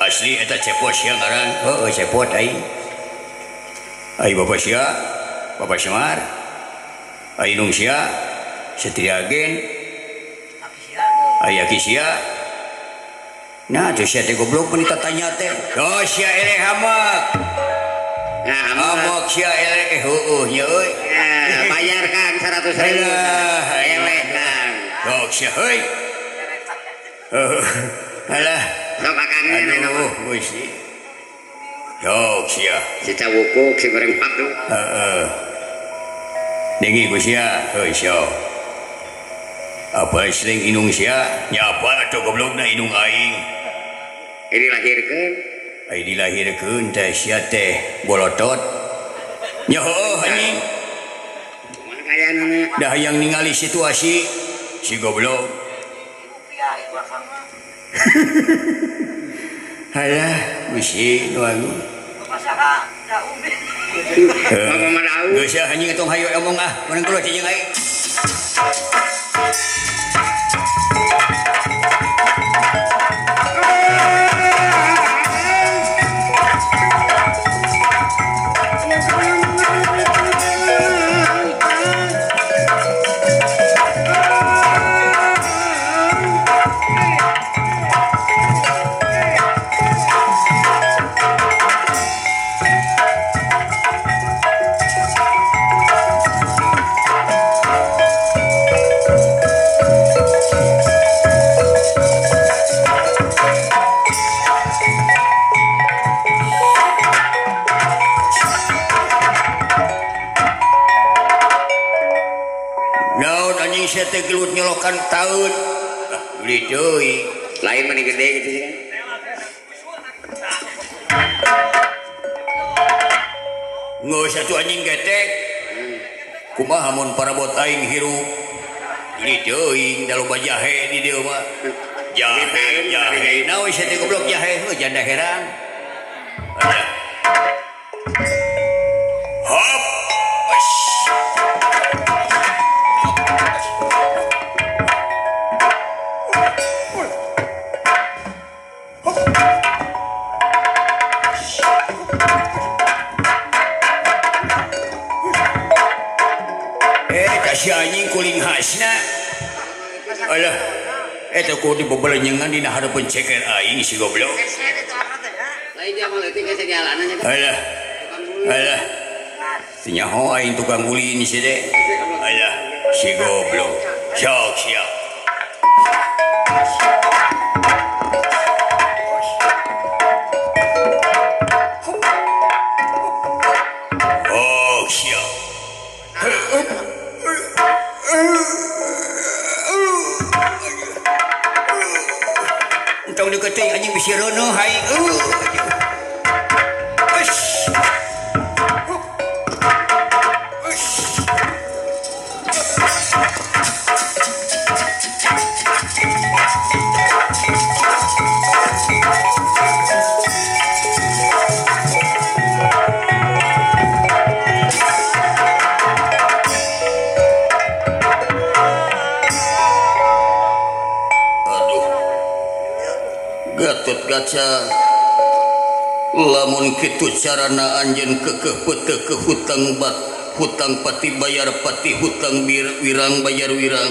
asli eta Cepot sia ngaran. Heuh Cepot aing. Ai bapa sia, Bapak Semar. Ai indung sia, Setiagen. Ai aki sia. Nah teh sia teh goblok mun ditanya teh. Oh sia eleh hamak. Nah, hamak. Hamak sia eleh heueuh nya euy. Ya, bayar Kang 100.000. Alah, Eleh Kang. Sok sia heuy. Heuh. Alah. Sok akangnya Aduh, Gusti. Sok sia. Si cawukuk si goreng padu. Heeh. Dengi ku sia, heuy sok. Apa sling indung sia? Nya apa atuh goblokna indung aing? Ini lahirkeun. Ai dilahirkeun teh sia teh bolotot. Nya heueuh anjing. Kumaha kayaanna? Dah hayang ningali situasi si goblok. Halah, Gusti nu agung. Bapak mah daun. Geus sia anjing tong hayu omong ah, meunang gelut jeung aing. Naon anjing sia teh gelut nyolokan taun. Ah, geulit deui. Lain mah gede gitu sih kan. Geus atuh anjing getek. Kumaha mun parabot aing hirup. Geulit teuing da loba jahe di dieu mah. Jahe, jahe. Naon sia teh goblok jahe heuh janda herang. Alah. Hop. Wes. Si anjing kuling khasna. Alah, eta kudu dibebelenyengan dina hareupeun ceker aing si goblok. Lain dia mah leutik geus jalanan nya. Alah. Alah. Teu nyaho aing tukang ulin si de. Alah, si goblok. Sok siap. Oh siap. Entong deukeut teuing anjing bisi reuneuh hai. Ush. Ush. Aduh. Gatot Kaca lamun kitu carana anjeun kekeh peuteuh ke hutang bat hutang pati bayar pati hutang wirang bayar wirang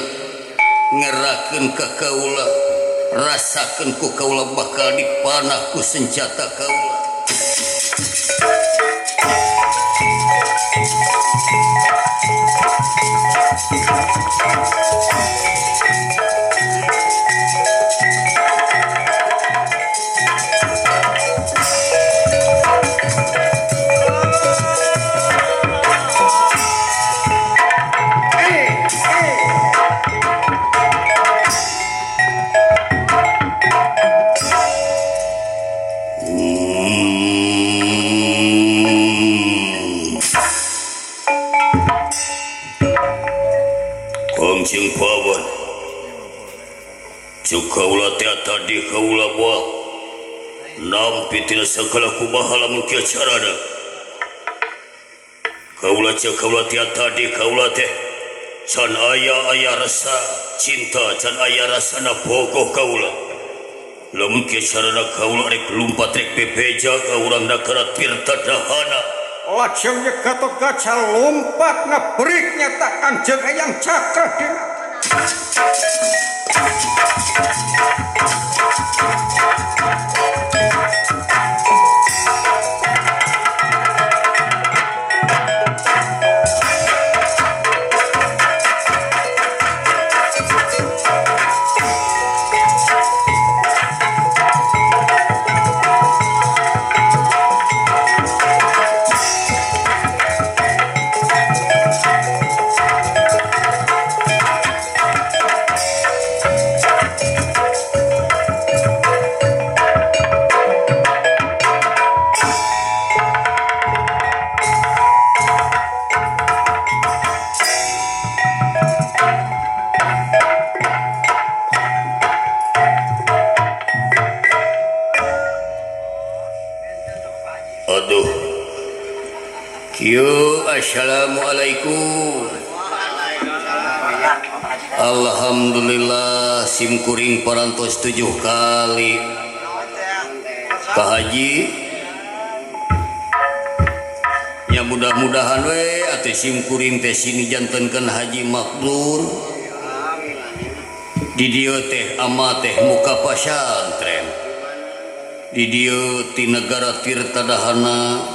ngerakeun ka kaula rasakeun ku kaula bakal dipanah ku senjata kaula. Kangjeng Pawan cuk kaula teh tadi kaula buah nampi tina sagala kumaha lamun kieu carana kaula cek kaula teh tadi kaula teh can aya rasa cinta can aya rasana bogoh kaula lamun kieu carana kaula rek lumpat rek bebeja ka urang nagara Tirta Dahana. Lajeng Gatot Kaca lompat ngebrik nyata Kanjeng Eyang Cakra Dinata. Aduh. Kieu assalamualaikum. Alhamdulillah simkuring parantos 7 kali. Pak Haji ya mudah-mudahan we atuh simkuring teh sini jantenkeun haji makbul. Di dieu teh ama teh muka pasantren. Di dieu ti negara Tirta Dahana.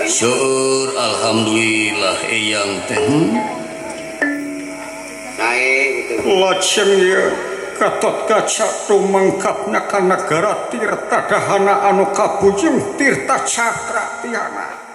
Seueur alhamdulillah eyang teh. Lajeng ieu Gatot Kaca tumengkapna ka nagara Tirta Dahana anu kabujung Tirta Cakra Tiana.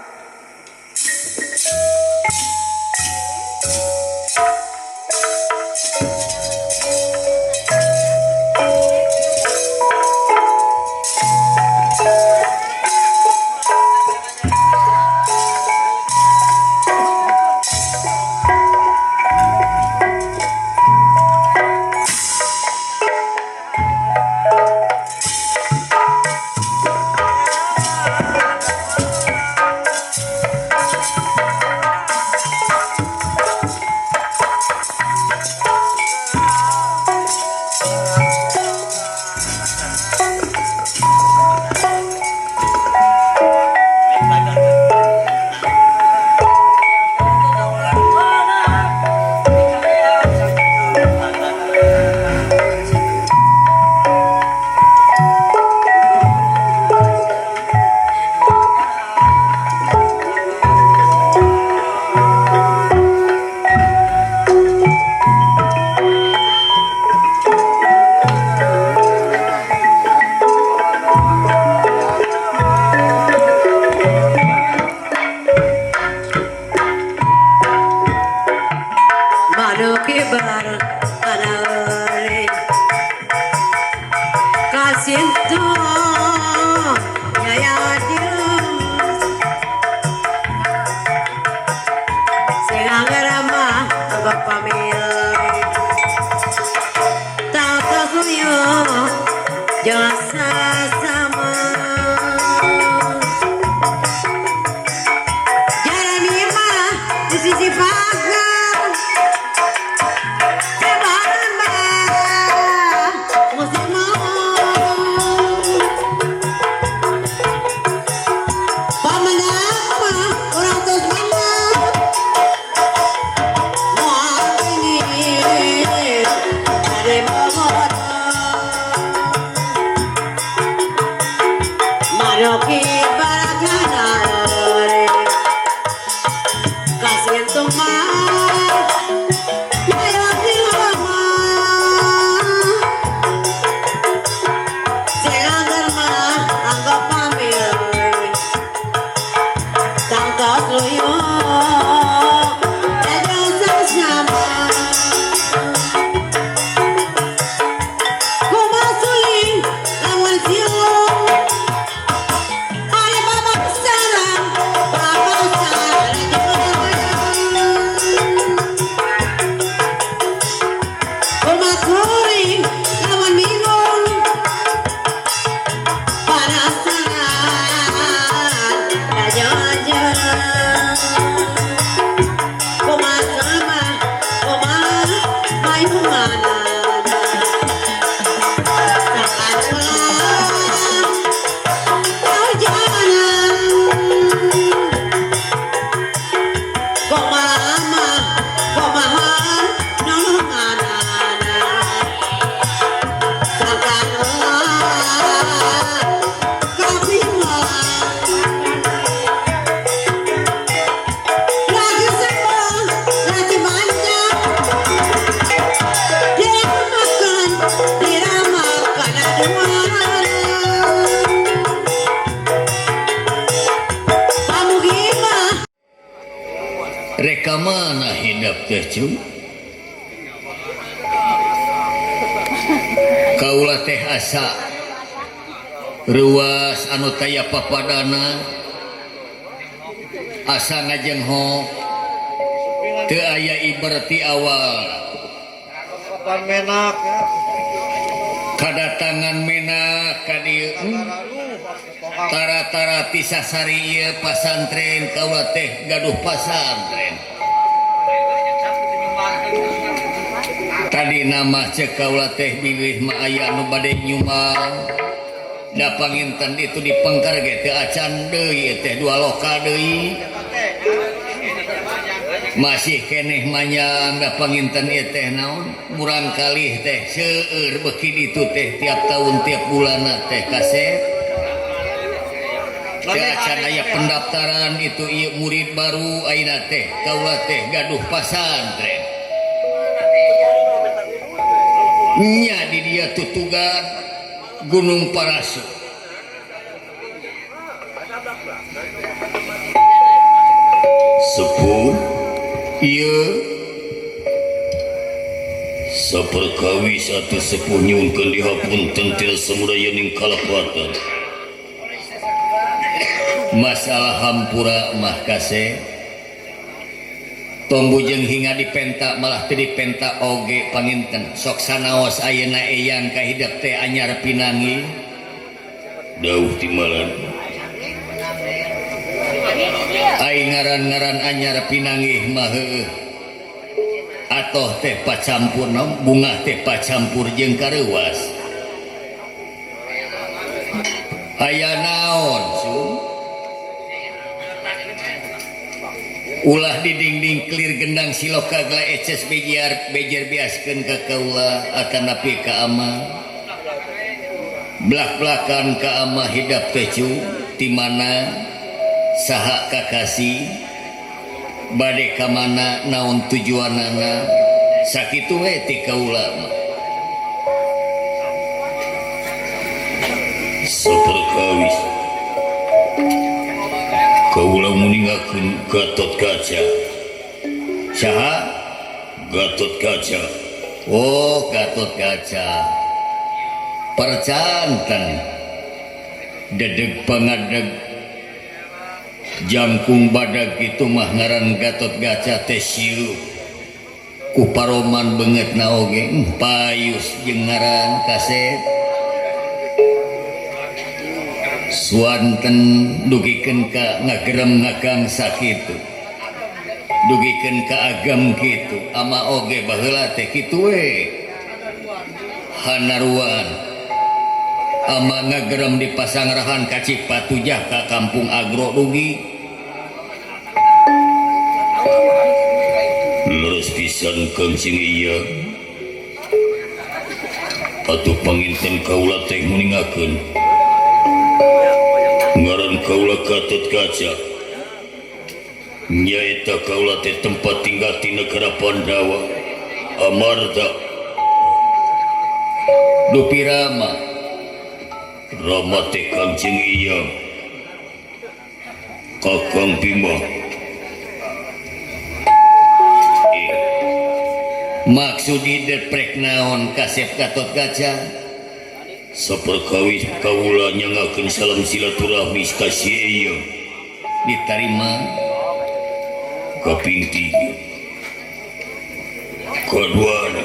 Jasa sama Jalan mah di sisi pagar Sebaran bah musim mau Pamenang mah orang tos mana Moal ingin dari bawah Maroki barakana ore Kasihan tumar Maroki lama Selanggar mah anggap pamir Tangkas loyo Jajan sama Kumasuling lawan silung Ari bapak sarang bapak sarang Kumasuling lawan bingung Panasaran jajan Kumasama kuma mayunganan Diramakan aduan Pamugimah Reka mana hidap teh cu? Kaula teh asa ruas anu taya papadana asa ngajengho teu aya ibarti awal Kapan menak kadatangan menak ka dieu tara-tara ti sasari ieu pasantren kaula teh gaduh pasantren tadi nama cek kaula teh bilih mah aya anu bade nyumbang da panginten itu dipengker ge teu acan deui teh dua loka deui masih keneh manjang da panginten ieu teh naon murang kalih teh seueur beuki ditu teh tiap tahun tiap bulanna teh kasep teu acan aya pendaftaran itu ieu murid baru ayeuna teh kaula teh gaduh pasantren nya di dia tutugan Gunung Parasu sepuh ieu saperkawis atuh sepuh nyuhunkeun dihapunten tina samudaya ning kalapatan masalah hampura mah kasep tong bujeng hingga dipenta malah teu dipenta oge panginten sok sanaos ayeuna eyang kahidep teh anyar pinangi dauh timalan ai ngaran-ngaran anyar pinanggih mah heueuh atoh teh pacampur bunga teh pacampur jeung kareuwas aya naon su ulah di dinding clear gendang siloka gla eces bejar bejer biaskeun ka kaula atanapi ka ama blak-blakan ka ama hidap teh cu ti mana saha kakasih bade ka mana naon tujuanana sakitu we ti kaula mah saperkawis kaula muningakeun Gatot Kaca saha Gatot Kaca oh Gatot Kaca percanten dedeg pangadeg jangkung badag itu mah ngaran Gatot Kaca teh sieup ku paroman beungeutna oge payus jeung ngaran kasep Swanten dugikeun ka ngagerem ngagang sakitu. Dugikeun ka agam kitu, ama oge baheula teh kitu we. Hanaruan ama ngagerem di Pasangrahan ka Cipatujah ka Kampung Agro dugi. Leres pisan Kangjeng ieu. Atuh panginten kaula teh nguningakeun. Ngaran kaula Gatot Kaca. Nyaeta kaula teh tempat tinggal di negara Pandawa. Amarta. Dupi Rama. Rama teh Kangjeng ieu. Kakang Bima. Maksud ide prek naon kasep Gatot Kaca? Saperkawis kaula nyangakeun salam silaturahmi ka si ieu. Ditarima kaping 3. Kaduana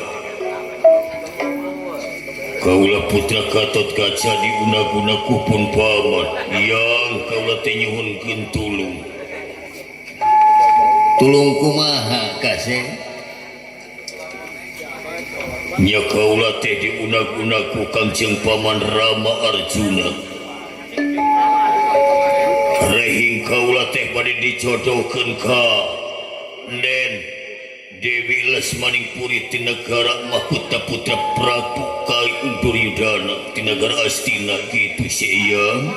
kaula putra Gatot Kaca diunag-unag ku pun paman yang kaula teh nyuhunkeun tulung. Tulung kumaha kasep? Nya kaula teh diunag-unag ku Kangjeng Paman Rama Arjuna. Rehing kaula teh bade dijodohkeun ka Nen Dewi Lesmaningpuri ti negara Mahkota Putra Prabu Kai Duryudana ti negara Astina kitu si ieu.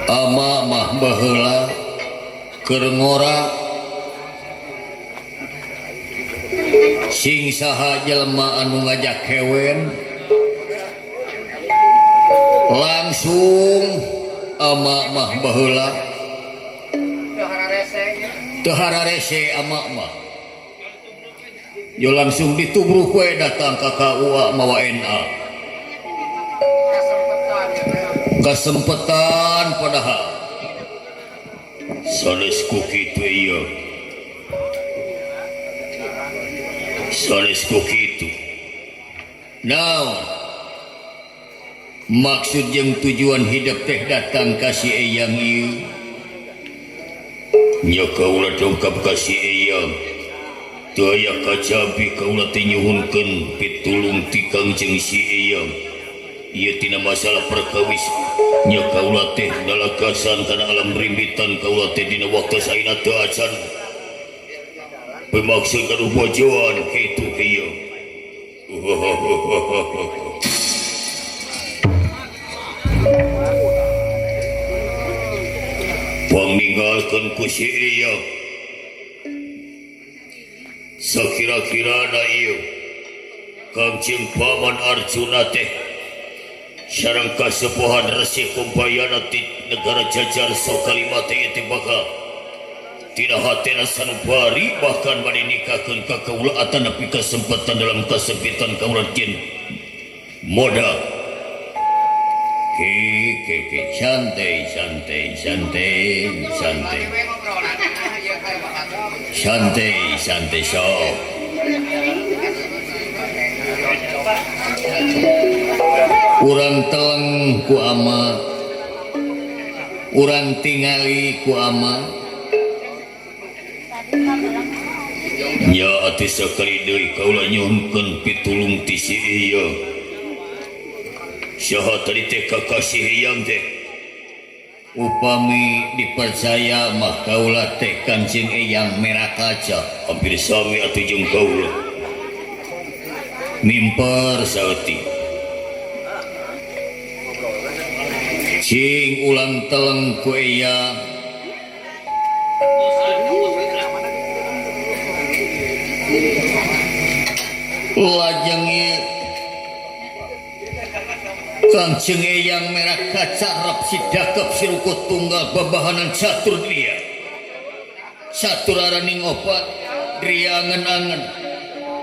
Ama mah baheula keur ngora sing saha jelema anu ngajak hewen langsung ama mah baheula teu hararese ama mah yo langsung ditubruk we datang ka KUA mawa NA kasempetan padahal sanes ku kitu ieu sanes ku kitu naon maksud jeung tujuan hidup teh datang ka si eyang ieu nya kaula dongkap ka si eyang teu aya kajabi kaula teh nyuhunkeun pitulung ti Kangjeng si eyang ieu tina masalah perkawis nya kaula teh dalakasan kana alam rimbitan kaula teh dina waktu ayeuna teu acan pemaksud gaduh bojoan kitu kieu. Pangninggalkeun ku si eyang sakira-kirana ieu Kangjeng Paman Arjuna teh sareng kasepuhan Resi Kumbayana ti negara Jajar Sokalima teh teh bakal tina hatena sanubari bahkan bade nikahkeun ka kaula atanapi kasempatan dalam kasempitan kaula jin modal. Ke ke ke santai santai santai santai santai santai sok urang teleng ku ama urang tingali ku ama nya atuh sakali deui kaula nyuhunkeun pitulung ti si ieu saha tadi teh kakasih eyang teh upami dipercaya mah kaula teh Kangjeng Eyang Merah Kaca hampir sami atuh jeung kaula mimper saeutik cing ulang teleng ku eyang lajeng ieu Kangjeng Eyang Merah Kaca rep sidakep sirukut tunggal babahanan catur dria catur araning opat dria angen-angen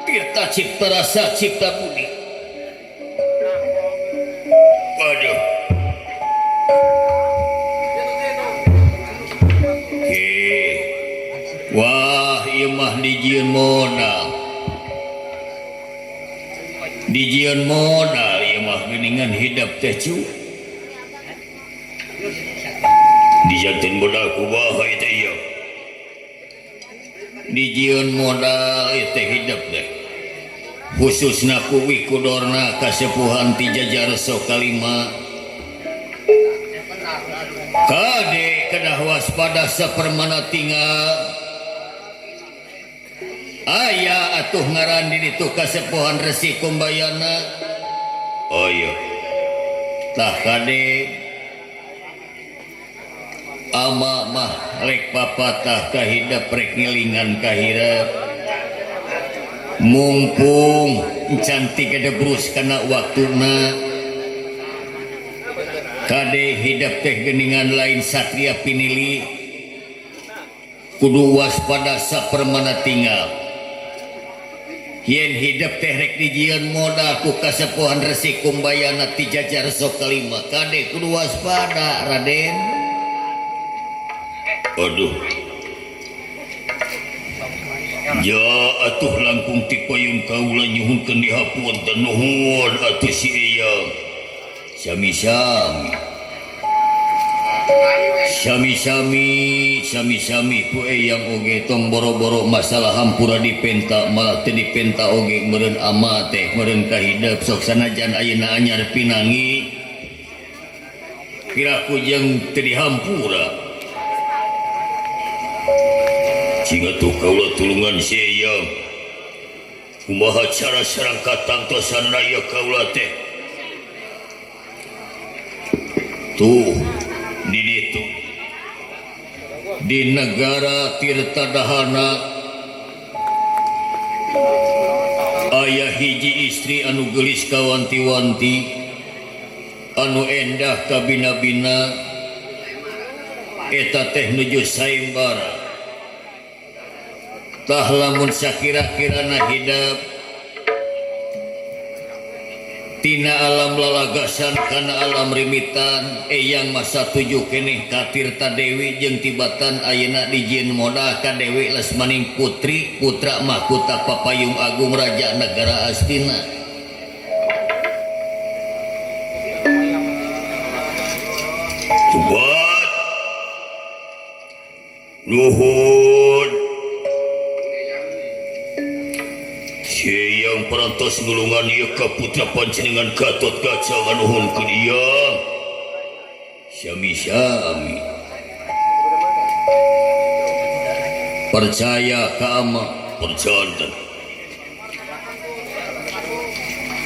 tirta cipta rasa cipta budi. Aduh He. Dijieun modal. Dijieun modal ieu mah geuningan hidep teh cu. Dijieun modal kumaha ieu teh ieu. Dijieun modal ieu teh hidep teh. Khususna ku Wikudorna kasepuhan ti jajar Sokalima. Kade kedah waspada sapermana tinggal. Aya atuh ngaran di ditu kasepuhan Resi Kumbayana. Oh iya. Tah kade ama mah rek papatah kahidep rek ngilingan kahirep. Mumpung cantik gedebrus kana waktuna. Kade hidep teh geuningan lain satria pinili. Kudu waspada sapermana tinggal. Yen hidep teh rek dijieun modal ku kasepuhan Resi Kumbayana ti jajar Sokalima. Kade kudu waspada Raden. Aduh. Ya atuh langkung ti payun kaula nyuhunkeun dihapunten nuhun atuh si Eyang. Sami-sami. Sami-sami, sami-sami ku Eyang oge tong boro-boro masalah hampura dipenta malah teu dipenta oge meureun ama teh meureun kahidep sok sanajan ayeuna anyar pinangi piraku jeung teu dihampura. Cing atuh kaula tulungan si Eyang. Kumaha cara sareng katangtosanna ieu kaula teh? Tuh di ditu di negara Tirta Dahana aya hiji istri anu geulis kawanti-wanti anu endah kabina-bina eta teh nuju sayembara. Tah lamun sakira-kirana hidep tina alam lalagasan kana alam rimitan Eyang masa tujuh keneh ka Tirta Dewi jeung tibatan ayeuna dijieun modal ka Dewi Lesmaning Putri putra mahkota Papayung Agung Raja Negara Astina. Sobat nuhun Eyang parantos nulungan ieu ka putra panjenengan Gatot Kaca nganuhunkeun ieu. Sami-sami. Percaya ka ama perjanten.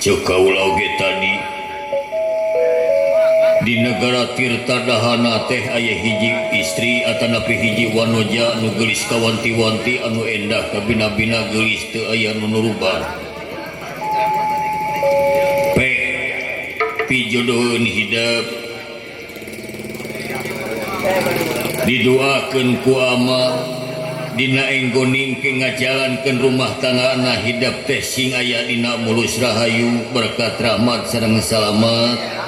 Ceuk kaula oge tadi di negara Tirta Dahana teh aya hiji istri atanapi hiji wanoja nu geulis kawanti-wanti anu endah kabina-bina geulis teu aya nu nuruban. Pe pijodoheun hidep didoakeun ku ama dina enggoning ke ngajalankeun rumah tanggana hidep teh sing aya dina mulus rahayu berkat rahmat sareng salamat.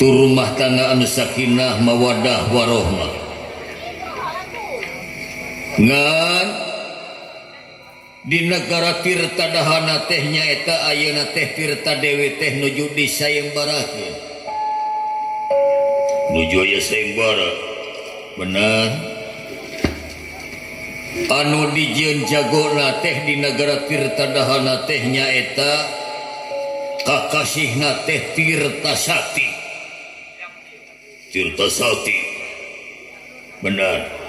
Tur rumah tangga anu sakinah mawadah warohmah. Ngan di negara Tirta Dahana teh nyaeta ayeuna teh Tirta Dewi teh nuju disayembarakeun. Nuju aya sayembara. Benar. Anu dijieun jagona teh di negara Tirta Dahana teh nyaeta kakasihna teh Tirta Sati. Tirta Sati. Benar.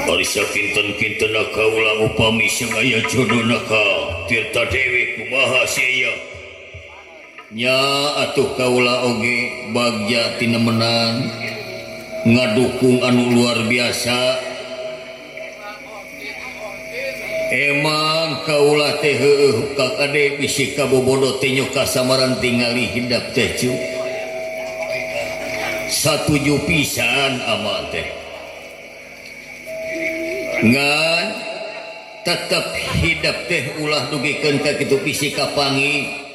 Arisa kinten-kinten kaula upami sing aya jodona ka Tirta Dewi kumaha sia. Nya atuh kaula oge bagja tinemenan ngadukung anu luar biasa. Emang kaula teh heueuh ka kade bisi kabobodo teh nyo kasamaran tingali hidap teh cu. Satuju pisan ama teh. Ngan tetep hidap teh ulah dugikeun ka kitu bisi kapangi.